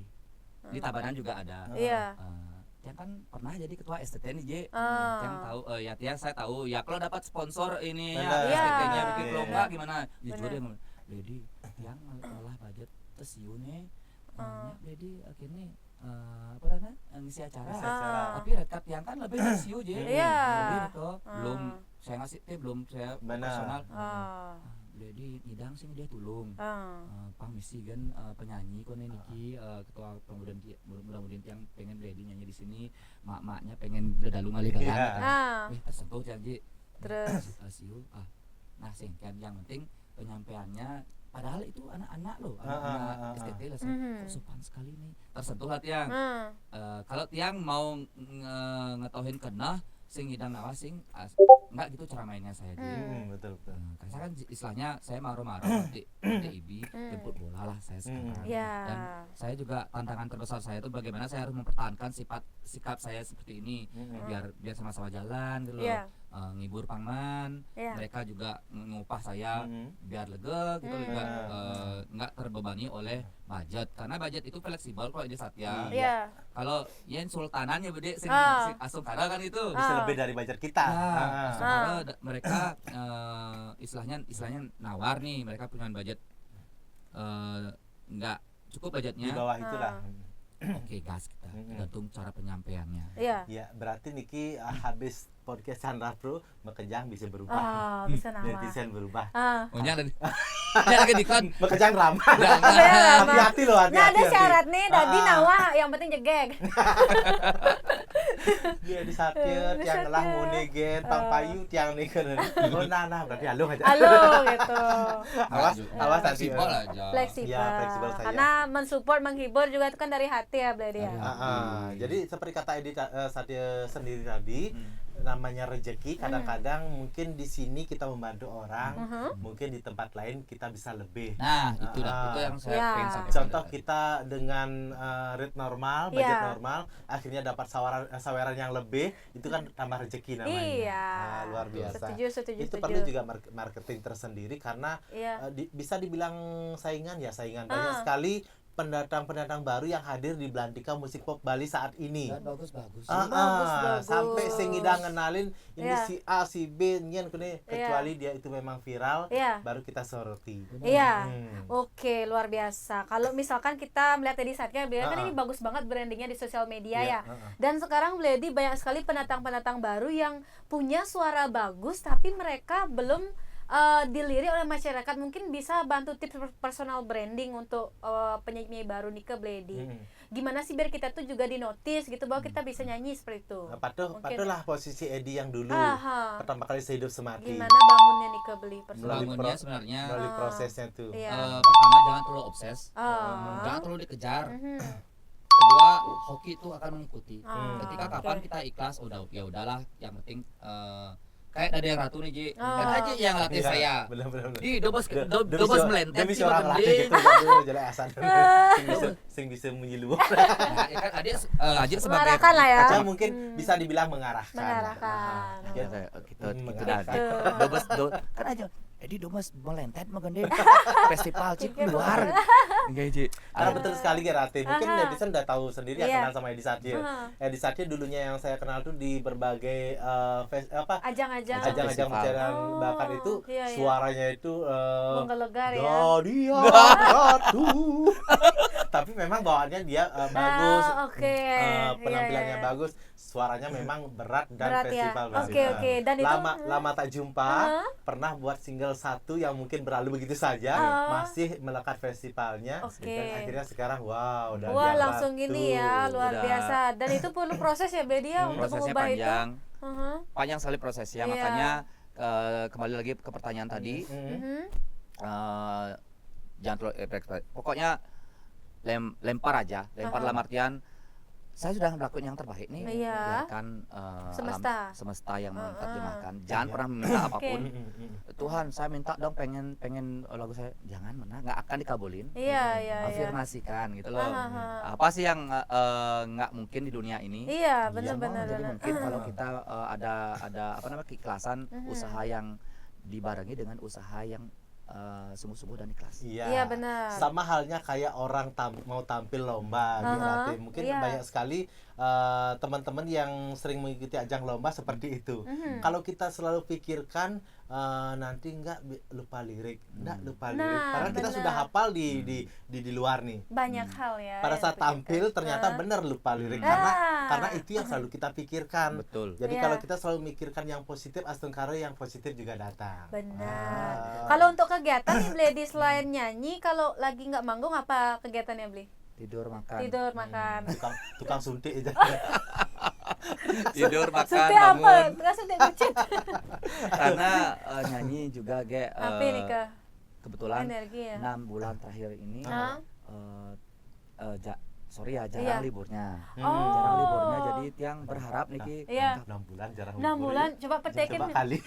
Hmm. Di Tabanan juga ada. Iya. Eh, dia kan pernah jadi ketua S T T nih, Ji. Ah. Yang tahu, eh, ya, Tiang saya tahu. Ya, kalau dapat sponsor ini, Benar. ya, S T T-nya Iya. bikin Iya, lomba iya. Gimana? Jujur Benar. Dia ngomong, "Dedi, Tiang ngolah budget tes siu nih. Ah. Nanya, Dedi, akhirnya eh, apa namanya, eh, ngisi acara. Ngisi acara. Ah. Tapi red card Tiang kan lebih ke siu, Ji. Iya. Lebih gitu. Ah. Belum saya ngasih tip, belum saya Benar. personal. Ah. Ah, Dedi, ngidang sing dia tulung. Ah. Eh, pang misi kan eh, penyanyi kone niki, eh, ketua pemudaan Ti- mudah-mudahan Tiang pengen Dedi nyanyi di sini, mak-maknya pengen bedalu ngalih galang. Iya. Gitu. Ah. Eh, tersentuh Tiang, Ji. Terus? Ah, siu. Ah. Nah, sing kan yang penting penyampaiannya, padahal itu anak-anak loh, Ah, ah, anak-anak ah, ah. S T T lah, Mhm. Kok sopan sekali nih. Tersentuh lah Tiang. Hmm. Eh, kalau Tiang mau nge- ngetohin keneh, sing ngidang nawar sing as- enggak gitu cara mainnya saya, Ji. Hmm. Hmm, betul, betul. Nah, kan saya kan istilahnya saya maro-maro nanti nanti ibi Hmm. jemput bola lah saya sekarang. Ya. Dan saya juga tantangan terbesar saya itu bagaimana saya harus mempertahankan sifat sikap saya seperti ini Mm-mm. biar biar sama-sama jalan gitu loh. Ya. Eh, ngibur pangman, Ya. mereka juga ng- ngupah saya Mm-mm. biar lega gitu Hmm. juga Benar. eh, nggak terbebani oleh budget karena budget itu fleksibel kalau di Satya. Iya. Ya. Kalau yen sultanan ya bede sing, Ah. sing asungkara kan itu. Bisa Ah. lebih dari budget kita. Ya, Ah. asungkara da- mereka eh, istilahnya istilahnya nawar nih, mereka punya budget eh, nggak cukup Di budgetnya. bawah itulah. Ah. Oke, gas kita. Mm-mm. Tergantung cara penyampaiannya. Iya. Ya, berarti niki ah, habis podcast Chandra Pro, makejang bisa berubah. Ah, bisa nawar. Netizen berubah. Ah. Oh, ini ada di ini lagi dikon. Makejang ramah. Iya, ramah. Hati-hati loh, hati-hati. Nah, ada Nanti. syarat nih, tadi Ah. Nawa yang penting jegeg. Dia di Satir, Di tiang ngelah Satir. Mone gen, Pang Ah. Payu, tiang nih kan. Oh, nah, nah, berarti halo aja. Halo gitu. Awas, Maju. awas nanti. Fleksibel aja. Fleksibel. Ya, fleksibel saja. Karena mensupport, menghibur juga itu kan dari hati ya, Beli ya. Dari Ah, ah. Jadi seperti kata Edi, eh, Satir sendiri tadi, Hmm. namanya rezeki, kadang-kadang mungkin di sini kita membantu orang, Mhm. mungkin di tempat lain kita bisa lebih. Nah, itu dah. Ah. Itu yang saya Ya. pengen sampaikan. Contoh Tadi. Kita dengan eh, rate normal, budget Iya. normal, akhirnya dapat sawaran eh, saweran yang lebih, itu kan tambah rezeki namanya. Iya. Ah, luar biasa. Setuju, setuju, Itu setuju. Perlu juga mar- marketing tersendiri karena Iya. eh, di- bisa dibilang saingan ya, saingan. Banyak Ah. sekali pendatang-pendatang baru yang hadir di Belantika musik pop Bali saat ini. Dan bagus-bagus. Ah, Bagus, ah, bagus. Sampai sing ngidang ngenalin ini Iya. si A, si B, nyen kene, Iya. kecuali dia itu memang viral, Iya. Baru kita soroti. Iya. Hmm. Oke, luar biasa. Kalau misalkan kita melihat Edi Satya, Beli kan Ah, ini ah. Bagus banget brandingnya di sosial media Iya, ya. heeh. Dan sekarang Beli Edi banyak sekali pendatang-pendatang baru yang punya suara bagus, tapi mereka belum eh, dilirik oleh masyarakat. Mungkin bisa bantu tips per- personal branding untuk eh, penyanyi baru nih ke Beli Edi. Hmm. Gimana sih biar kita tuh juga di notice gitu bahwa kita bisa nyanyi seperti itu. Nah, patuh, Mungkin. Patuhlah posisi Edi yang dulu Aha. Pertama kali sehidup semati. Gimana bangunnya nih ke Beli personal? Melalui Bangunnya pro- sebenarnya Melalui Ah. prosesnya tuh. Iya. eh, pertama jangan terlalu obses. Ah. Jangan terlalu dikejar. Mhm. Kedua, hoki itu akan mengikuti. Ah, Ketika oke. Kapan kita ikhlas, udah ya udahlah. Yang penting eh, kayak ada yang ratu nih Ji. Ah. Kan aja yang latih Iya, saya. Benar-benar. Di dobes De- do- demi dobes sio- melentet demi sih seorang bener. latih gitu, aduh, jelek asal. Sing bisa sing bisa menyilu. Nah, ya kan, adik eh, adik sebagai Mengarahkan lah ya. Atau mungkin Hmm. bisa dibilang mengarahkan. Mengarahkan. Ya, Kita kita Hmm, kita mengarahkan. dah. Dobes do kan aja. Edi Dobes melentet mah gede. Festival cik luar. Enggak Ji. Karena betul sekali ya Rati. Mungkin Aha. Netizen udah tahu sendiri ya Iya. Kenal sama Edi Satya. Heeh. Edi Satya dulunya yang saya kenal tuh di berbagai eh, fes- apa Ajang-ajang. Ajang-ajang Festival. pencarian Oh, bakat itu iya, iya. Suaranya itu eh, Menggelegar ya. Dadi Ratu. Tapi memang bawaannya dia eh, bagus. Ah, oke. Eh, Iya, penampilannya iya. Bagus, suaranya memang berat dan Berat ya. Festival Bali. Oke, oke. Dan itu lama hmm. lama tak jumpa, Heeh. Pernah buat single satu yang mungkin berlalu begitu saja, Oh. Masih Melekat Festivalnya, Oke. Dan akhirnya sekarang wow, udah Wah, di langsung Ratu. ini ya, luar Udah. Biasa. Dan itu perlu proses ya, Beli Edi ya, Hmm. untuk Prosesnya mengubah panjang. Itu. Heeh. Panjang sekali prosesnya, Iya. Makanya eh, kembali lagi ke pertanyaan tadi, Hmm. Mhm. eh, jangan terlalu eh, pokoknya lem, lempar aja, lempar Aha. Dalam artian saya sudah melakukan yang terbaik nih, Iya. biarkan eh, Semesta. alam semesta yang Heeh. Menerjemahkan. Jangan Iya. Pernah meminta apapun. Mm, mm, mm. Tuhan, saya minta dong pengen pengen lagu saya, jangan mana, nggak akan dikabulin. Iya, iya, iya. Afirmasikan gitu loh. Aha, aha. Apa sih yang eh, eh, nggak mungkin di dunia ini? Iya, Iya, benar-benar. Jadi mungkin kalau kita eh, ada ada apa namanya keikhlasan, Mhm. Usaha yang dibarengi dengan usaha yang eh, sungguh-sungguh dan ikhlas. Iya. Iya, benar. Sama halnya kayak orang tam- mau tampil lomba, gitu, Aha, Rati. Mungkin iya. Banyak sekali eh, teman-teman yang sering mengikuti ajang lomba seperti itu. Mhm. Kalau kita selalu pikirkan eh, nanti nggak bi- lupa lirik, nggak Hmm. lupa Nah, lirik. Padahal kita benar. Sudah hafal di Hmm. di di, di luar nih. Banyak Hmm. hal ya. Pada yang saat dipikirkan. tampil ternyata Ah. Benar lupa lirik Hmm. karena Ah. Karena itu yang selalu kita pikirkan. Betul. Jadi Iya. Kalau kita selalu mikirkan yang positif, astungkara yang positif juga datang. Benar. Ah. Kalau untuk kegiatan nih, Beli Edi, selain nyanyi, kalau lagi nggak manggung apa kegiatannya, Beli? Tidur makan. Tidur, makan. Tukang tukang suntik aja. Tidur makan Suntik apa? bangun. Tukang suntik kucing. Karena eh, nyanyi juga ge eh, Apa nih ke? Kebetulan Energi ya. enam bulan terakhir ini Hah? eh, eh, ja- sorry ya, jarang liburnya. Jarang liburnya, jadi tiang berharap niki. Iya. Enam bulan jarang Enam bulan, coba petekin. Coba kali.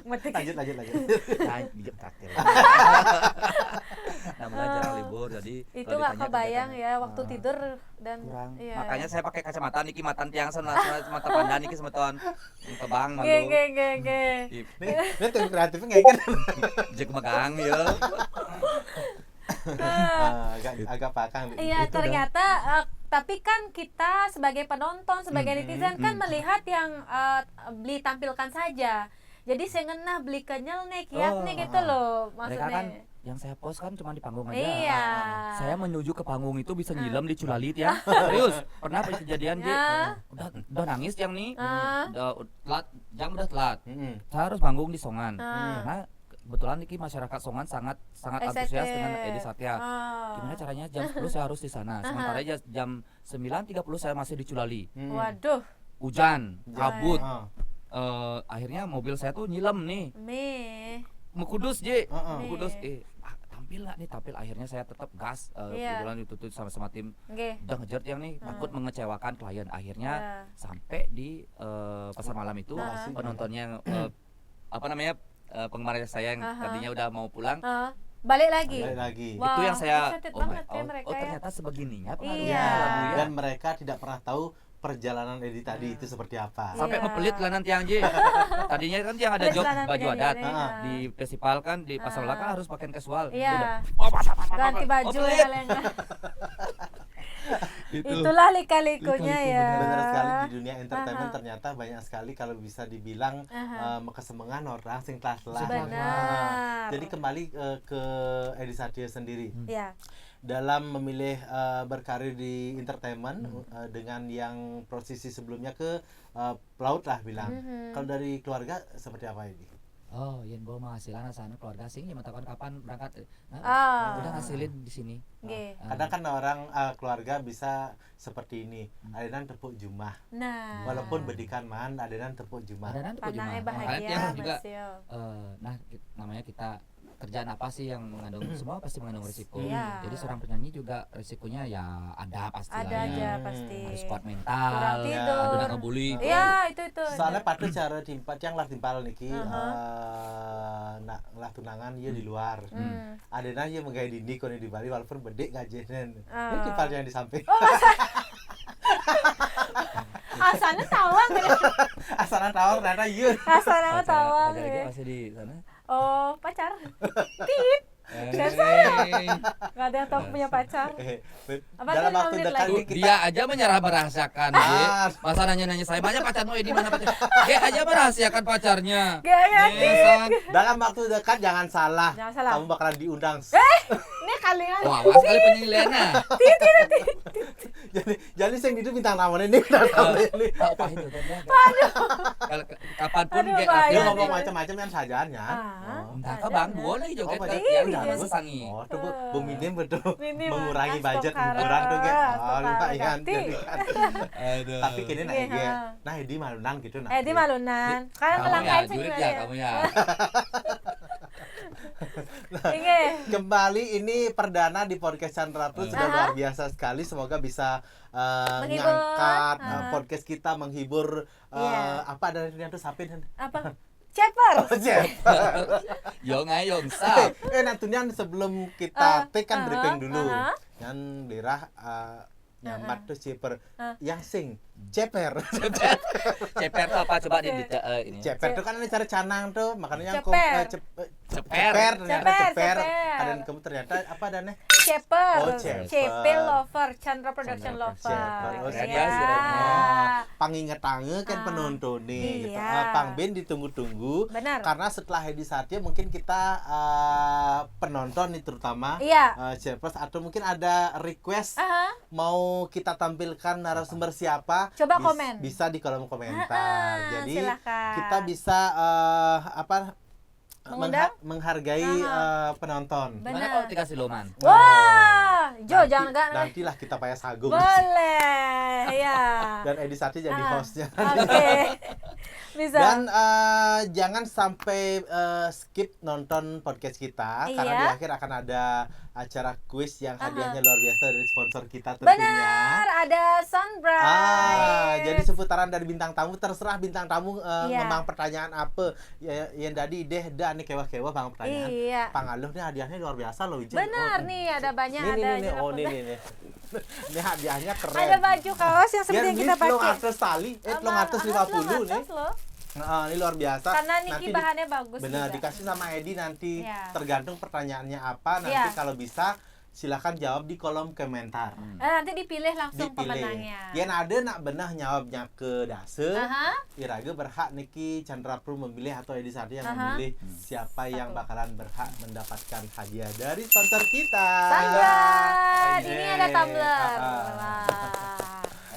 Metik. Lanjut, lanjut, lanjut. Nah, Enam bulan jarang libur, jadi itu nggak kebayang ya, waktu tidur dan kurang. Iya. Makanya saya pakai kacamata niki, matan tiang sana, mata panda niki semeton. Kebang malu. Geng, geng, geng, geng. Ini tuh kreatifnya nggak kan? Jek megang ya. Ah, agak agak pakang. Iya, ternyata uh, tapi kan kita sebagai penonton, sebagai hmm, netizen hmm, kan hmm. melihat yang uh, beli tampilkan saja. Jadi saya ngenah beli kenyal nih, kiat oh, nih gitu loh maksudnya. Mereka kan yang saya post kan cuma di panggung aja. Iya. Saya menuju ke panggung itu bisa nyilem di culalit ya. Serius, pernah kejadian dia udah udah nangis yang nih, udah telat, jam udah telat. Saya harus panggung di Songan karena kebetulan niki masyarakat Songan sangat sangat antusias dengan Edi Satya. Gimana caranya jam sepuluh saya harus di sana. Sementara jam sembilan tiga puluh saya masih di Culali. Waduh. Hujan, kabut. Uh, akhirnya mobil saya tuh nyilem nih. Mekudus je. Mekudus eh ah, tampil nggak nih, tampil. Akhirnya saya tetap gas uh, kebetulan dituntut sama sama tim. Udah ngejar yang nih, takut mengecewakan klien. Akhirnya sampai di uh, pasar malam itu penontonnya uh, apa namanya uh, penggemar saya yang tadinya udah mau pulang balik lagi. Balik lagi. Itu yang saya oh, oh, ya, ternyata sebegininya pengaruhnya. Dan mereka tidak pernah tahu perjalanan Edi tadi itu seperti apa. Sampai mepelit lah nanti yang Tadinya kan yang ada job baju adat di festival kan, di pasar kan harus pakaian kasual. Iya. Ganti baju ya. Itulah lika-likunya ya. Benar sekali, di dunia entertainment ternyata banyak sekali kalau bisa dibilang uh, kesemengan orang sing telah-telah. Jadi kembali uh, ke Edi Satya sendiri. Iya. Dalam memilih uh, berkarir di entertainment uh, dengan yang posisi sebelumnya ke uh, pelaut lah bilang. Kalau dari keluarga seperti apa ini? Oh, yang bawa penghasilan sana keluarga sih, yang kapan berangkat. Nah, udah ngasilin di sini. Okay. Kadang kan orang uh, keluarga bisa seperti ini, adenan tepuk jumah. Nah. Walaupun bedikan man, adenan tepuk jumah. Adenan tepuk jumah. Bahagia, juga, uh, nah, namanya kita kerjaan apa sih yang mengandung semua pasti mengandung risiko. Iya. Jadi seorang penyanyi juga risikonya ya ada pasti. Ada aja pasti. Harus kuat mental. Kurang tidur. Ada ngebully. Iya, itu itu. Soalnya patut cara timpal yang lah timpal niki uh, nak lah tunangan ya di luar. Ada nanya menggai dini kone di Bali walaupun bedik gajinya. Ini timpal yang di samping. Asalnya tawang. Asalnya tawang ternyata iya. Asalnya tawang. Masih di sana. Oh, pacar. Tit. Nggak ada yang tahu punya pacar. Apa dalam waktu dekat ini kita... Dia aja menyerah merahasiakan. Ah. Masa nanya-nanya saya, banyak pacarmu, di mana pacar? Dia aja merahasiakan pacarnya. Gak yakin. Dalam waktu dekat jangan salah. Jangan salah. Kamu bakalan diundang. Eh, ini kalian. Wah, awas kali penyanyi Lena. Jadi jadi saya itu bintang tamu ini, bintang tamu ini. Apa itu? Kapanpun dia ngomong macam-macam yang sajanya. Entah ke bang, boleh juga. Oh, tuh bu minim betul. Mengurangi budget hiburan tuh gitu. Oh, lumayan. Tapi kini nah, nah, Edi malunan gitu nah. Edi malunan. Kamu ya, jurik ya, kamu ya. Kembali ini perdana di podcast Chandra Plus, sudah luar biasa sekali. Semoga bisa uh, ngangkat uh, podcast kita, menghibur uh, apa ada yang tuh sapin. Apa? Ceper. Oh, ceper. Yong ayong sap. Eh, eh nantinya sebelum kita uh, take kan uh, briefing dulu. Uh, yang daerah uh, nyambat tuh ceper. Yang sing ceper. Ceper tuh apa coba di uh, ini? Ceper tuh kan ini cara canang tuh, makanya yang ceper. Ceper. Ceper ternyata ceper. Ceper. Ada kamu ternyata apa ada nih? Ceper. Oh, ceper. Ceper lover, Chandra Production lover. Ceper. Oh, ya. Panginget tange kan penonton nih. Iya. Gitu. Uh, Pang Ben ditunggu-tunggu. Benar. Karena setelah Edi Satya mungkin kita uh, penonton nih terutama. Iya. Uh, Cepers atau mungkin ada request uh-huh. mau kita tampilkan narasumber siapa. Coba bis- komen. Bisa di kolom komentar. Uh-huh. Jadi silahkan. Kita bisa uh, apa menghargai uh, penonton. Benar. Gimana kalau tiga siluman? Wah, jo jangan gak. Nantilah kita payah sagung. Boleh, ya. Dan Edi Satya jadi uh, hostnya. Oke. Okay. Bisa. Dan eh, jangan sampai eh, skip nonton podcast kita karena Iya. di akhir akan ada acara quiz yang Aha. Hadiahnya luar biasa dari sponsor kita tentunya. Benar, ada Sunbright. Ah, jadi seputaran dari bintang tamu, terserah bintang tamu eh, Iya. ngembang pertanyaan apa. Ya, yang tadi deh dah nih kewah-kewah bang pertanyaan. Iya. Pangaluh nih hadiahnya luar biasa loh Ijen. Benar Oh, nih, ada banyak Ini nih, ada nih, juga oh ini punya. Nih, nih. Ini hadiahnya keren. Ada baju kaos yang seperti Biar yang kita duit telung pakai. atus tali, eh telung atus lima puluh nih. Loh. Nah, ini luar biasa. Karena Niki Nanti di- bahannya bagus Benar, juga. dikasih sama Edi nanti. Iya. Tergantung pertanyaannya apa, nanti Iya. Kalau bisa silahkan jawab di kolom komentar. Eh, nanti dipilih langsung Dipilih. pemenangnya. Yang ada nak benah nyawabnya ke dasa, Aha. iraga berhak Niki Chandra Pru memilih atau Edi Satya yang Aha. memilih siapa yang Satu. Bakalan berhak mendapatkan hadiah dari sponsor kita. Sunbright. Ini Yeay. Ada tumbler. Ah, ah.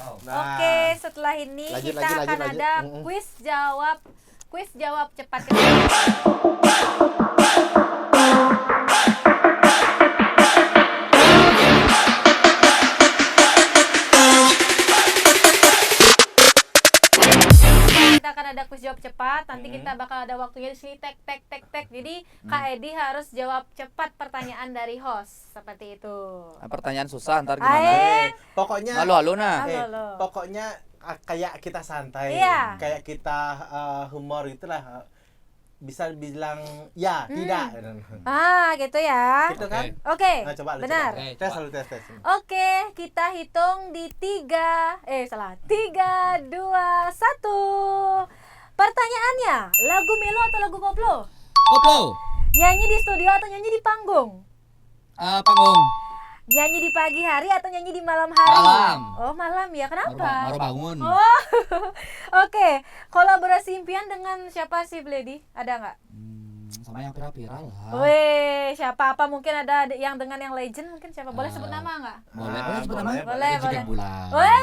Wah. Nah, Oke, setelah ini Lanjut kita lagi, akan lanjut lagi. Ada Mm-mm. Quiz jawab, quiz jawab cepat. Kita akan ada quiz jawab cepat. Nanti Mm-mm. Kita bakal ada waktunya di sini, tek tek tek tek. Jadi Hmm. Kak Edi harus jawab cepat pertanyaan dari host seperti itu. Ah, pertanyaan susah ntar gimana? Ae. Eh, pokoknya Halo, halo nah. Halo, eh, halo. Pokoknya ah, kayak kita santai, Iya. kayak kita eh, humor itulah, eh, bisa bilang ya Hmm. tidak, Ah, gitu ya. gitu kan? Oke. Oke. Nah, coba lu Benar. coba. Oke, Tes coba. Lu tes tes. Oke, kita hitung di tiga, eh salah, tiga, dua, satu. Pertanyaannya, lagu melo atau lagu koplo? Koplo. Nyanyi di studio atau nyanyi di panggung? Ah, panggung. Nyanyi di pagi hari atau nyanyi di malam hari? Malam. Oh, malam ya. Baru, Kenapa? Baru bangun. Oh, oke. Kolaborasi impian dengan siapa sih, Bledi? Ada nggak? Hmm, sama yang viral-viral lah. Weh, siapa apa mungkin ada ada yang dengan yang legend mungkin siapa? Boleh sebut Ah. Nama nggak? Boleh, Ah, boleh sebut nama? Boleh, boleh. Bulan. Weh.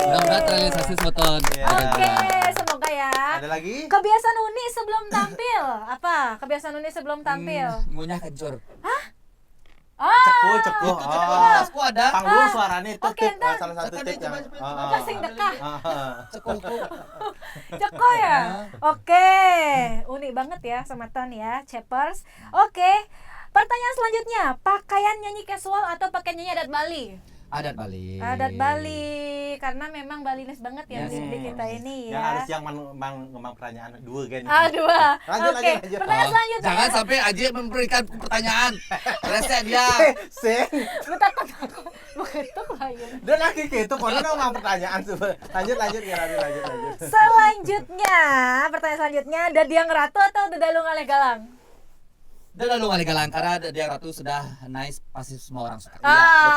Mudah-mudahan terrealisasi semeton. Iya. Oke, semoga ya. Ada lagi? Kebiasaan unik sebelum tampil. Apa? Kebiasaan unik sebelum tampil. Hmm, ngunyah kencur. Oh. Cekuh, cekuh. Itu Oh. cekuh, aku ada. Panggung Ah. Suaranya itu Oke, tip, ntar. Salah satu Tekan tip deh, yang coba, coba. Ah, Apa sing dekah? ah, ah. Cekuh. Cekuh ya? Oke. Unik banget ya, semeton ya, Cepers. Oke. Pertanyaan selanjutnya, pakaian nyanyi casual atau pakaian nyanyi adat Bali? Adat Bali. Adat Bali, karena memang Balinese banget ya Yes. di kita ini Yang ya. Harus yang mang mang mang pertanyaan dua kan. Ah, dua. Lanjut, Oke, lanjut, lanjut. pertanyaan Oh, selanjutnya. Jangan sampai Aji memberikan pertanyaan. Rese dia. Sing. Bentar, bentar, aku begitu lain. Dia lagi gitu, kalau udah mang pertanyaan coba. Lanjut lanjut ya lanjut lanjut lanjut. Selanjutnya, pertanyaan selanjutnya, Dadiang Ratu atau Dedalung Aleh Galang? Udah lalu kali galang karena ada dia ratu sudah nice, pasti semua orang suka. Ah,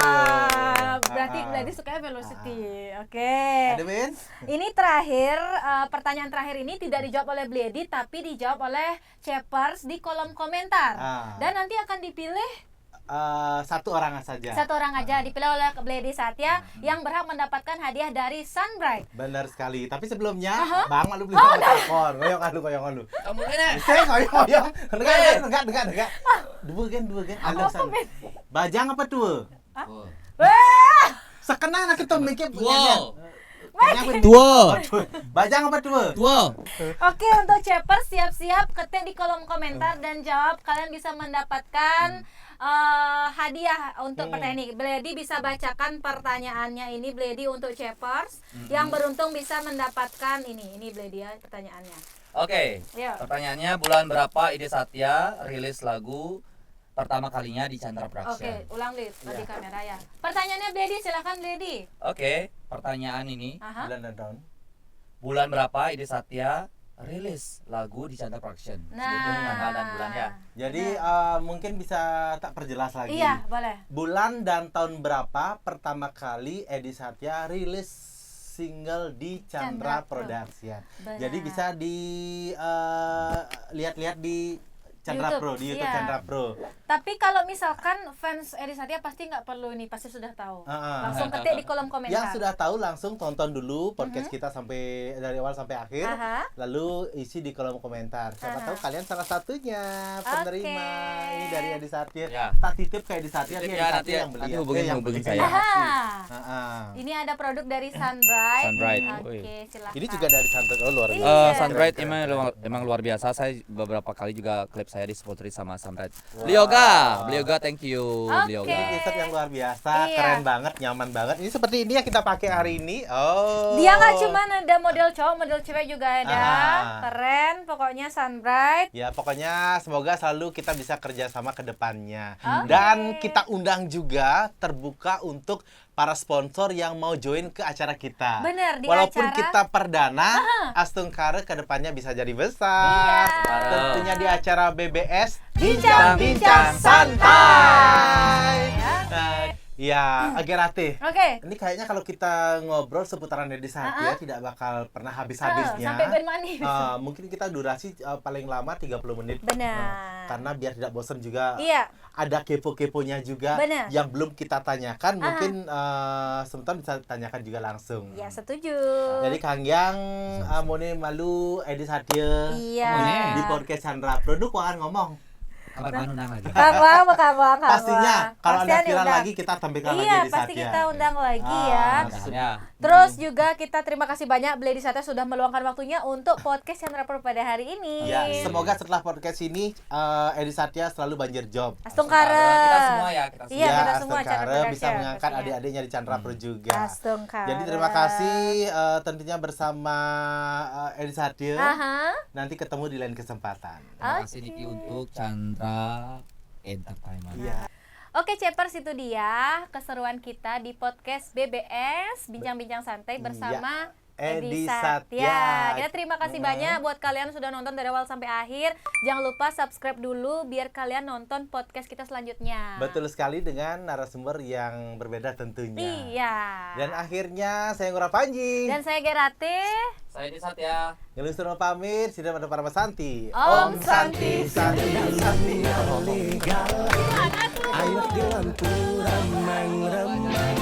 betul. Berarti Ah. Bledi sukanya velocity. Oke. Ada Win? Ini terakhir, eh, pertanyaan terakhir ini tidak dijawab oleh Bledi tapi dijawab oleh Cepers di kolom komentar. Ah. Dan nanti akan dipilih Eh, satu orang saja. Satu orang aja, dipilih oleh Bledi Satya yang berhak mendapatkan hadiah dari Sunbright. Benar sekali. Tapi sebelumnya, Bang malu belum Oh, sama takon. Koyong alu, koyong alu. Kamu ini. Saya koyong koyong. Enggak, enggak, enggak, enggak. Dua gen, dua gen. Ada Apa, sana. Ben? Bajang apa tua? Oh. Wah! Sekenal anak itu mikir Wow. Kenapa? Wow. Bajang apa tua? Wow. Oke, untuk Cepers siap-siap ketik di kolom komentar dan jawab. Kalian bisa mendapatkan eh, hadiah untuk Hmm. pertanyaan ini. Bledi bisa bacakan pertanyaannya ini, Bledi, untuk Cepers yang beruntung bisa mendapatkan ini. Ini Bledi ya pertanyaannya. Oke. Iya. Pertanyaannya bulan berapa Edi Satya rilis lagu pertama kalinya di Chandra Production? Oke, ulang, Lid, di kamera ya. Pertanyaannya Bledi, silakan Bledi. Oke, pertanyaan ini Aha. Bulan dan tahun. bulan berapa Edi Satya rilis lagu di Chandra Production? Nah. Sebutin tanggal dan bulan ya. Jadi eh, mungkin bisa tak perjelas lagi. Iya, boleh. Bulan dan tahun berapa pertama kali Edi Satya rilis single di Chandra, Chandra Pro. Production? Benar. Jadi bisa di eh, lihat-lihat di Chandra YouTube, Pro, di YouTube iya. Chandra Pro. Tapi kalau misalkan fans Edi Satya pasti nggak perlu ini, pasti sudah tahu. Heeh. Langsung ketik di kolom komentar. Yang sudah tahu langsung tonton dulu podcast Mhm. kita sampai dari awal sampai akhir. Aha. Lalu isi di kolom komentar. Siapa Aha. tahu kalian salah satunya penerima Oke. ini dari Edi Satya. Ya. Tak titip ke Edi Satya, Titip nih, ya, Edi nanti, Satya yang beli. nanti Ya, hubungin, yang hubungin beli. saya. Aha. Heeh. Ini ada produk dari Sunbright. Sunbright. Oke, Wih. silakan. Ini juga dari Sunbright. Oh, luar biasa. Iya. Eh, Sunbright Keren, emang keren, luar, keren. emang luar biasa. Saya beberapa kali juga klip saya disponsori sama Sunbright. Wow. Beli Yoga, Beli Yoga, thank you, Oke. Beli Yoga. Ini t-shirt yang luar biasa, Iya. keren banget, nyaman banget. Ini seperti ini yang kita pakai hari ini. Oh. Dia nggak cuma ada model cowok, model cewek juga ada. Ah. Keren, pokoknya Sunbright. Ya, pokoknya semoga selalu kita bisa kerja sama ke depannya. Oke. Dan kita undang juga, terbuka untuk para sponsor yang mau join ke acara kita. Bener, di Walaupun acara kita perdana, Astungkara ke depannya bisa jadi besar. Iya. Tentunya di acara B B S Bincang-bincang Bincang-bincang Santai. Ya. Eh, ya, Agerate. Oke. Ini kayaknya kalau kita ngobrol seputaran Edi Satya Heeh. tidak bakal pernah Eh, habis-habisnya. sampai ben manis. Eh, mungkin kita durasi eh, paling lama tiga puluh menit. Benar. Eh, karena biar tidak bosan juga. Iya. Ada kepo-keponya juga Benar. yang belum kita tanyakan. Ah. Mungkin eh, sebentar bisa tanyakan juga langsung. Ya, setuju. Jadi Kang Yang, eh, Mone malu Edi Satya Iya. di podcast Chandra Pro. Duh, akan ngomong. Kapan undang lagi? Kamu apa kamu? Kamu. Pastinya kalau Pasti ada ada viral undang. lagi kita tampilkan lagi Iya, Edi pasti Satya. Kita undang lagi Ah, ya. Makanya. Terus juga kita terima kasih banyak Beli Edi Satya sudah meluangkan waktunya untuk podcast Chandra Pro pada hari ini. Ya, semoga setelah podcast ini eh, Edi Satya selalu banjir job. Astungkara. Kita semua ya, kita semua. Iya, Ya, kita semua Astungkara Chandra bisa Pro mengangkat pastinya. Adik-adiknya di Chandra Pro juga. Astungkara. Jadi terima kasih eh, tentunya bersama eh, Edi Satya. Aha. Nanti ketemu di lain kesempatan. Terima kasih Oke. Niki untuk Chandra Entertainment. Iya. Oke, Cepers, itu dia keseruan kita di podcast B B S Bincang-bincang santai Iya. Bersama Edi Edi Satya. Satya. Kita terima kasih Hmm. banyak buat kalian sudah nonton dari awal sampai akhir. Jangan lupa subscribe dulu biar kalian nonton podcast kita selanjutnya. Betul sekali, dengan narasumber yang berbeda tentunya. Iya. Dan akhirnya saya Ngurah Panji. Dan saya Gerate. Saya Edi Satya. Ngelungsur pamit, sida pada para santi. Om Santi. Santi, santi, legal. Ayo gelampu ramang-ramang.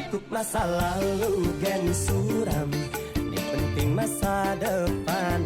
Cukup masa lalu gen suram. Ini penting masa depan.